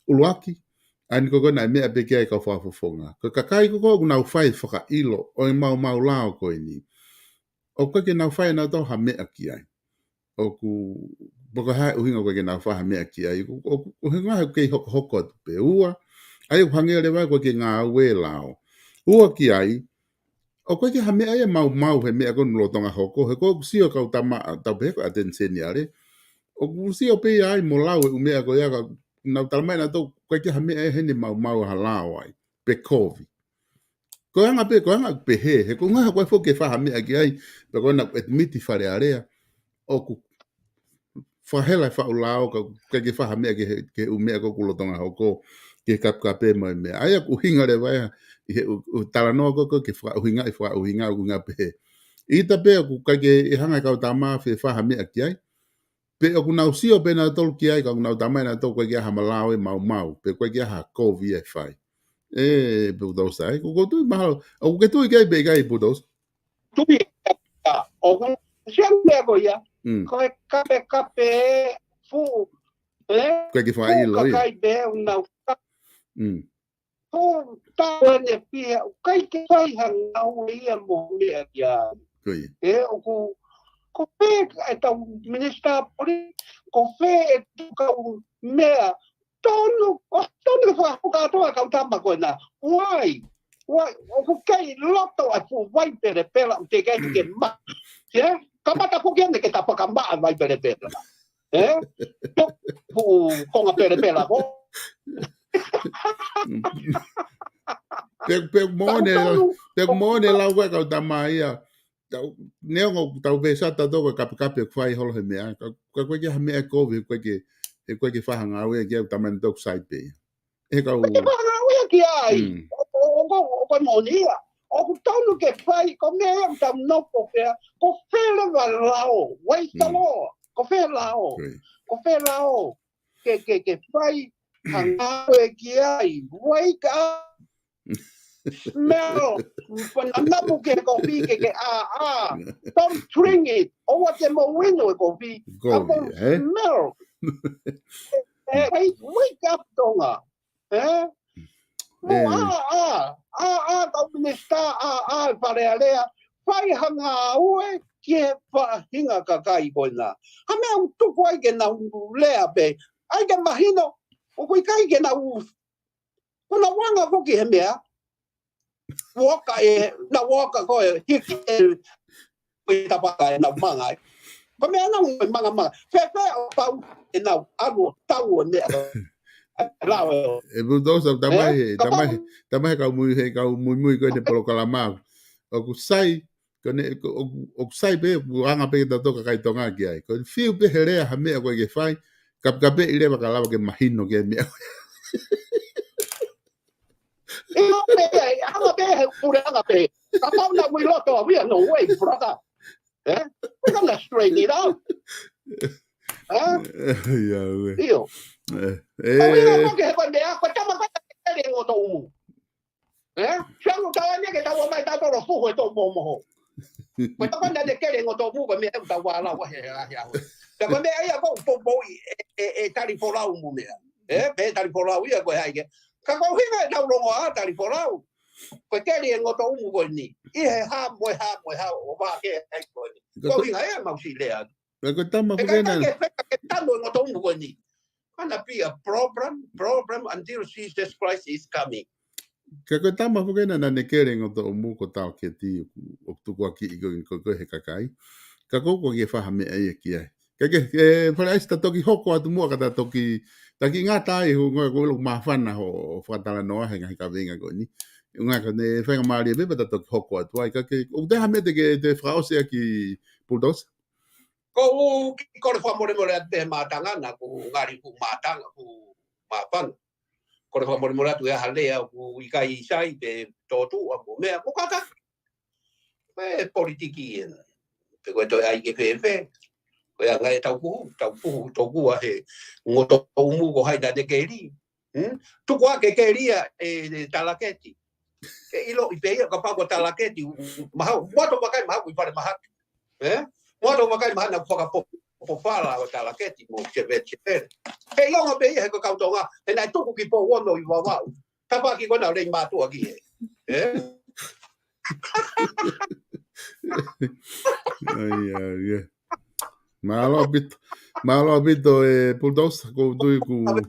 ʻUluaki, ʻa eni ko ē naʻe meʻa pē ki ai e kau fakafofonga. Ko e kakai ko ē ʻoku nau fai fakaʻilo, ʻo e maumau lao ko eni. ʻOku ʻikai ke nau fai ʻe nautolu ha meʻa ki ai. ʻOku, pe ko e hā e ʻuhinga ʻoku ʻikai ke nau fai ha meʻa ki ai. ʻOku, ʻoku, ʻuhinga he ʻoku kei hokohoko atu pē. Ua, ʻa ia ʻoku hangē leva ʻoku ʻikai ke ngāue e lao. Ua ki ai, ʻoku ʻikai ke ha meʻa ia maumau he meʻa ko eni lolotonga hoko. He ʻoku ou sio kau tama, tau pehē ko e ʻAteni Seniale. ʻOku ou sio pē ia ai mo lau e ʻū meʻa ko ia ka nau tala mai nautolu, ʻoku ʻikai ke ha meʻa ia heni maumau ha lao ai. pe kovi. Ko e anga pē, ko e anga pē he, he ko e ngaahi ko e foki ke fai ha meʻa ki ai, pe ko ena ʻoku admit Fale Alea, ʻoku fakahela e faʻu lao, ka, ka ke fai ha meʻa ki he, ki he ʻū meʻa ko ē ʻoku lolotonga hoko, ki he kapekape mo e meʻa. ʻA ia ʻoku ʻuhinga leva ia, ʻi he ʻū, ʻū talanoa ko ē, ko e ke fakaʻuhinga, ʻi fakaʻuhinga, ʻuhinga pē he. ʻIta pē ʻoku ʻikai ke hanga ʻe he kau tama ʻo fai ha meʻa ki ai. Pe ʻoku nau sio pē nautolu ki ai, ka ʻoku nau tala mai nautolu ʻoku ʻikai ke ʻi ai ha malao ʻe maumau, pe ʻoku ʻikai ke ʻi ai ha kovi ʻe fai. ʻE, Bulldozer, ʻoku ou tui mahalo, ʻoku ke tui ki ai pe ʻikai, Bulldozer? Tui, ʻoku ou sio ki he meʻa ko ia, Mm. ko e kapekape fuʻu, ē? ʻIkai ke fakaʻilo ia. Fuʻu kakai pē ʻoku nau Mm. Ko tau ane pia, ʻoku ʻikai ke fai ha ngāue ia mo e meʻa ki ai. Ko ia. ʻE, ʻoku, ko fē ʻetau minisitā poli, ko fē ʻetau kau meʻa, tonu, ʻo tonu ke fakahoka atu ʻa e kau tama ko ena. Why? Why? ʻOku kei loto ʻa e fuʻu vai pelepela, ʻoku teʻeki ke ma. ʻE? Kamata foki ane ke ta fakamaʻa vai pelepela. ʻE? Fuʻu konga pelepela ko. Pe, pe ʻoku moʻoni, Tau tonu. pe ʻoku moʻoni lau ko ē kau tama ia. Tau, neongo tau pē sa ta toko kapekape ʻoku fai holo he meʻa. Ka, ka ʻoku ʻikai ke ha meʻa kovi, ʻoku ʻikai ke, ʻoku ʻikai ke fai ha ngāue ki ai, tama ni toku sai pē. ʻE kau ʻIkai ke fai ha ngāue ki ai. Mm. ʻO, ʻo, ʻo, ʻo, ʻoku moʻoni ia. ʻOku tonu ke fai, ko e meʻa ia ʻoku tau nofo pea, ko fē leva lao, wait the Mm. law, ko fē lao, Ko ia. ko fē lao, ke, ke, ke fai, ha Mm. ngāue ki ai, wake up, smell, fana namu ke kofi ke ke a, a, don't drink it, ʻoua te mou inu e kofi, Kofi, ka mou ē? smell. ʻE, wake, wake up Tonga, ē? Mou ʻĒ. ʻā, ʻā, ʻā, ʻā, kau minisitā, ʻā, ʻā, Fale Alea, fai ha ngāue ki he faʻahinga kakai ko ena. Ha meʻa ʻoku tuku ai ke nau lea pē. ʻAi ke mahino, ʻoku ʻikai ke nau, ko nau anga foki he meʻa. Uoka e, na uoka ko e, hiki e, ko e tapaka e nau manga ai. Ko e meʻa nau e manga manga. Fēfē ʻo pau e nau ʻalu ʻo tau e meʻa. Lao e ʻo. ʻE Bulldozer, tamai, Ē? Kapau tamai, tamai kau mui, he kau muimui ko eni polokalama. ʻOku sai, ko ene, ko, ʻoku, ʻoku sai pē, ʻoku anga pē ke tau toka kai Tonga ki ai. Ko e fiu pē he lea ha meʻa ko ē ke fai, kapekapeʻi leva ka lava ke mahino ki he meʻa. ʻIo pē, ʻe, anga pē, he pule anga pē. Kapau naʻa mui loto ʻa ia, no way, brother. Ē? We're gonna straighten it out. Ē? ʻIa, ue. ʻIo. ʻE, ʻe. Au ia ko ke he ko e meʻa, ko e tama ko e tama ke le ngoto umu. Ē? Sianu tala ni ke tau mai tau tolo fuhu e tō momoho. Ko e tama naʻa ne kele ngoto umu, ko e meʻa ʻoku tau ala wa he, he, he, he. Ka ko e meʻa ia ko e poupou ʻi e, e, e tali folau mo meʻa. Ē, pe tali folau ia ko e hai ke. Ka ko hinga e tau longo a tali folau. Ko e keli e ngoto umu ko eni. ʻI he hā mo e hā mo e hā ʻo vā ke hai ko eni. Ko Ko hinga e mau si lea. Ka ko e tama He ko ena. Kai ke feka ke tanu e ngoto umu ko eni. Gonna be a problem, problem until Jesus Christ is coming. Ka ko e tama ko ena naʻa ne kele ngoto umu ko Talaketi ʻoku, ʻoku tukuakiʻi ko, ko, ko he kakai. Ka ko ko ke fai ha meʻa ia ki ai. Ka ke, e, Fale ʻAisi ta toki hoko atu muʻa ka ta toki, ta kiʻi ngata ai, hu, ngoi, ko ʻilo māfana hoʻo, hoʻo fakatalanoa he ngaahi kaveinga ko eni. Ngaahi ka ne faingamālie pē pea ta toki hoko atu ai. Ka ke, ʻoku te ha meʻa te ke, te fakaʻosi ʻaki Bulldozer? Ko u ki kole fakamolemole atu pē mātanga na, ko ngali ku mātanga, ku māfana. Kole fakamolemole atu ʻe ha lea ʻoku ʻikai sai pe tōtuʻa mo meʻa, mo kaka. Pe politiki ena. Pe ko e toe ʻai ke fēfē. Ko e anga e tau puhu, tau puhu, tokua he ngoto umu ko hai naʻa ne keli. Hmm? Tuku ake keli ia e, e Talaketi. Ke ʻiloʻi pē ia kapau ko Talaketi, u, u, mahau, moto makai mahau i Fale Mahaki. Ē? Moto makai mahana fakapo, po fala ʻo Talaketi mo Seveti Sevele. He ʻilonga pē ia he ko kau Tonga, he naʻe tuku ki Pouono ʻi Vavaʻu. Tapaki ko na lei mātuʻa ki he. Ē? ʻAi, ʻai, ʻai. Mālō ʻaupito, mālō ʻaupito e Bulldozer, ko u tui ʻoku,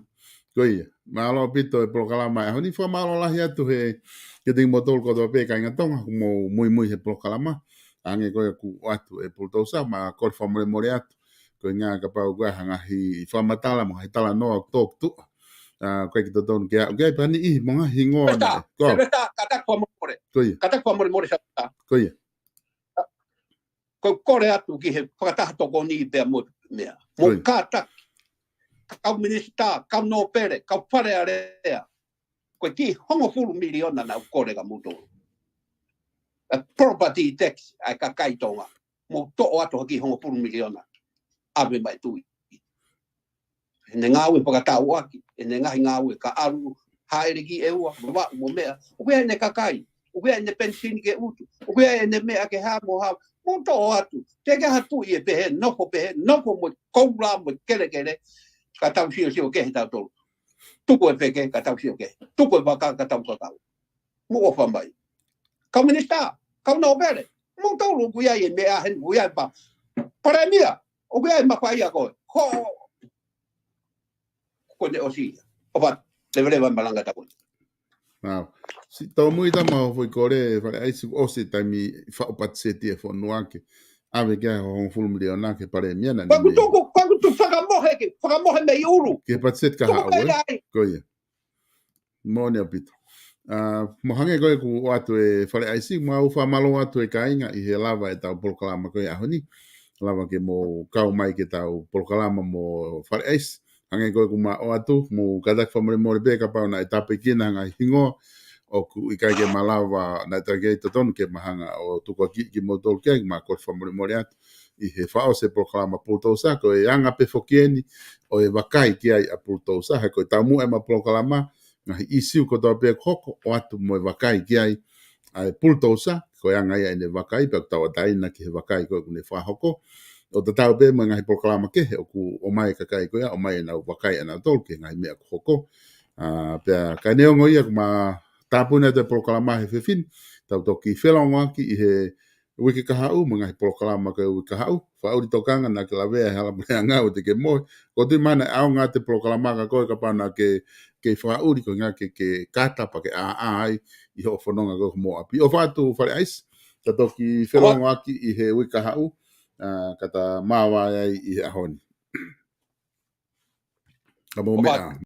ko ia. Mālō ʻaupito e polokalama. ʻAho ni fakamālō lahi atu he, kiate kimoutolu kotoa pē kāinga Tonga, ʻoku mou muimui he polokalama. Hangē ko ia kuo ʻoatu e Bulldozer, ma kole fakamolemole atu. Ko e ʻuhinga kapau ko e hā e ngaahi fakamatala mo e ngaahi talanoa ʻoku tōtuʻa. ʻOku ʻikai ke totonu ke aʻu ki ai pea niʻihi mo e ngaahi hingoa. Ko ia. Kātaki fakamolemole. Ko ia. Kātaki fakamolemole Sā. Ko ia. Ko e kole atu ki he fakataha tokoni pea mo e meʻa. Mo kātaki. Kau minisitā, kau nōpele, kau Fale Alea. Ko e kiʻi hongofulu miliona naʻa ku kole kia moutolu. ʻA e property tax ʻa e kakai Tonga. Mou toʻo atu ha kiʻi hongofulu miliona. ʻAve mai e tuʻi. ʻEne ngāue fakatauʻaki, ʻene ngaahi ngāue ka ʻalu, hāʻele ki ʻEua, Vavaʻu mo meʻa. ʻOku ʻi ai ʻene kakai, ʻoku ʻi ai ʻene penisini ke utu, ʻoku ʻi ai ʻene meʻa ke hā mo hā, mou toʻo atu. Teʻeki ha tuʻi ʻe pehē, nofo pehē, nofo mo e koula mo e kelekele, ka tau siosio kehe tautolu. Tuku e feke, ka tau sio kehe. Tuku e vaka, ka tau kakau. Mou ʻofa mai. Kau minisitā, kau nōpele, moutolu ʻoku ʻi ai e meʻa heni, ʻoku ʻi ai pā. Palēmia, ʻoku ʻi ai e mafai ʻa koe. Ko, ko ʻene ʻosi ia. ʻOfa, leveleva malanga tapu. Wow. Siʻi tau mui tama o foʻi kole, Fale ʻAisi, ʻosi e taimi faʻu patiseti e fonua ke ʻave ki ai e hongofulu miliona ki he palēmia naʻa ne mei. Ko ʻeku tuku, ko ʻeku tuku fakamohe ke, fakamohe mei ʻulu. Ki he patiseti ka haʻu, ē? Ko ia. Moʻoni ʻaupito. ʻA, mo hangē ko ē kuo ʻoatu e Fale ʻAisi, mau fakamālō atu e kāinga ʻi he lava e tau polokalama ko e ʻaho ni. Lava ke mou kau mai ke tau polokalama mo Fale ʻAisi. Hangē ko ē kuo mau ʻoatu, mou kātaki fakamolemole pē kapau naʻe tāpuekina ha ngaahi hingoa ʻoku ʻikai ke malava naʻe taki ai totonu ke mahanga ʻo tukuakiʻi kimoutolu ki ai, mau kole fakamolemole atu ʻi he fakaʻosi e polokalama Pulutousa, ko e anga pē foki eni ʻo e vakai ki ai ʻa Pulutousa, he ko e taumuʻa ʻema polokalama, ngaahi ʻīsiu kotoa pē ʻoku hoko, ʻoatu mo e vakai ki ai ʻa e Pulutousa, ko e anga ia ʻene vakai, pea ʻoku tauʻatāina ki he vakai ko ē ʻoku ne fakahoko. ʻO tatau pē mo e ngaahi polokalama kehe ʻoku ʻomai e kakai ko ia, ʻomai ʻenau vakai ʻanautolu ki he ngaahi meʻa ʻoku hoko. ʻA, pea ka neongo ia, kuo ma tāpuni atu e polokalama he efiafi ni, tau toki felōngoaki ʻi he uike kahaʻu, mo e ngaahi polokalama ko e uike kahaʻu, fakaʻuli tokanga naʻa ke lavea he hala mo e anga ʻo te ke mohe. Ko e tui mai naʻe ʻaonga atu e polokalama kia koe kapau naʻa ke, ke fakaʻuli ko e ʻuhinga ke, ke kata pea ke ʻāʻā ai ʻi hoʻo fononga ko ē mo ʻapi. ʻOfa atu Fale ʻAisi, tau toki felōngoaki ʻi he uike kahaʻu, ʻa, ka ta māvae ai ʻi he ʻaho ni. Ka mou meʻa.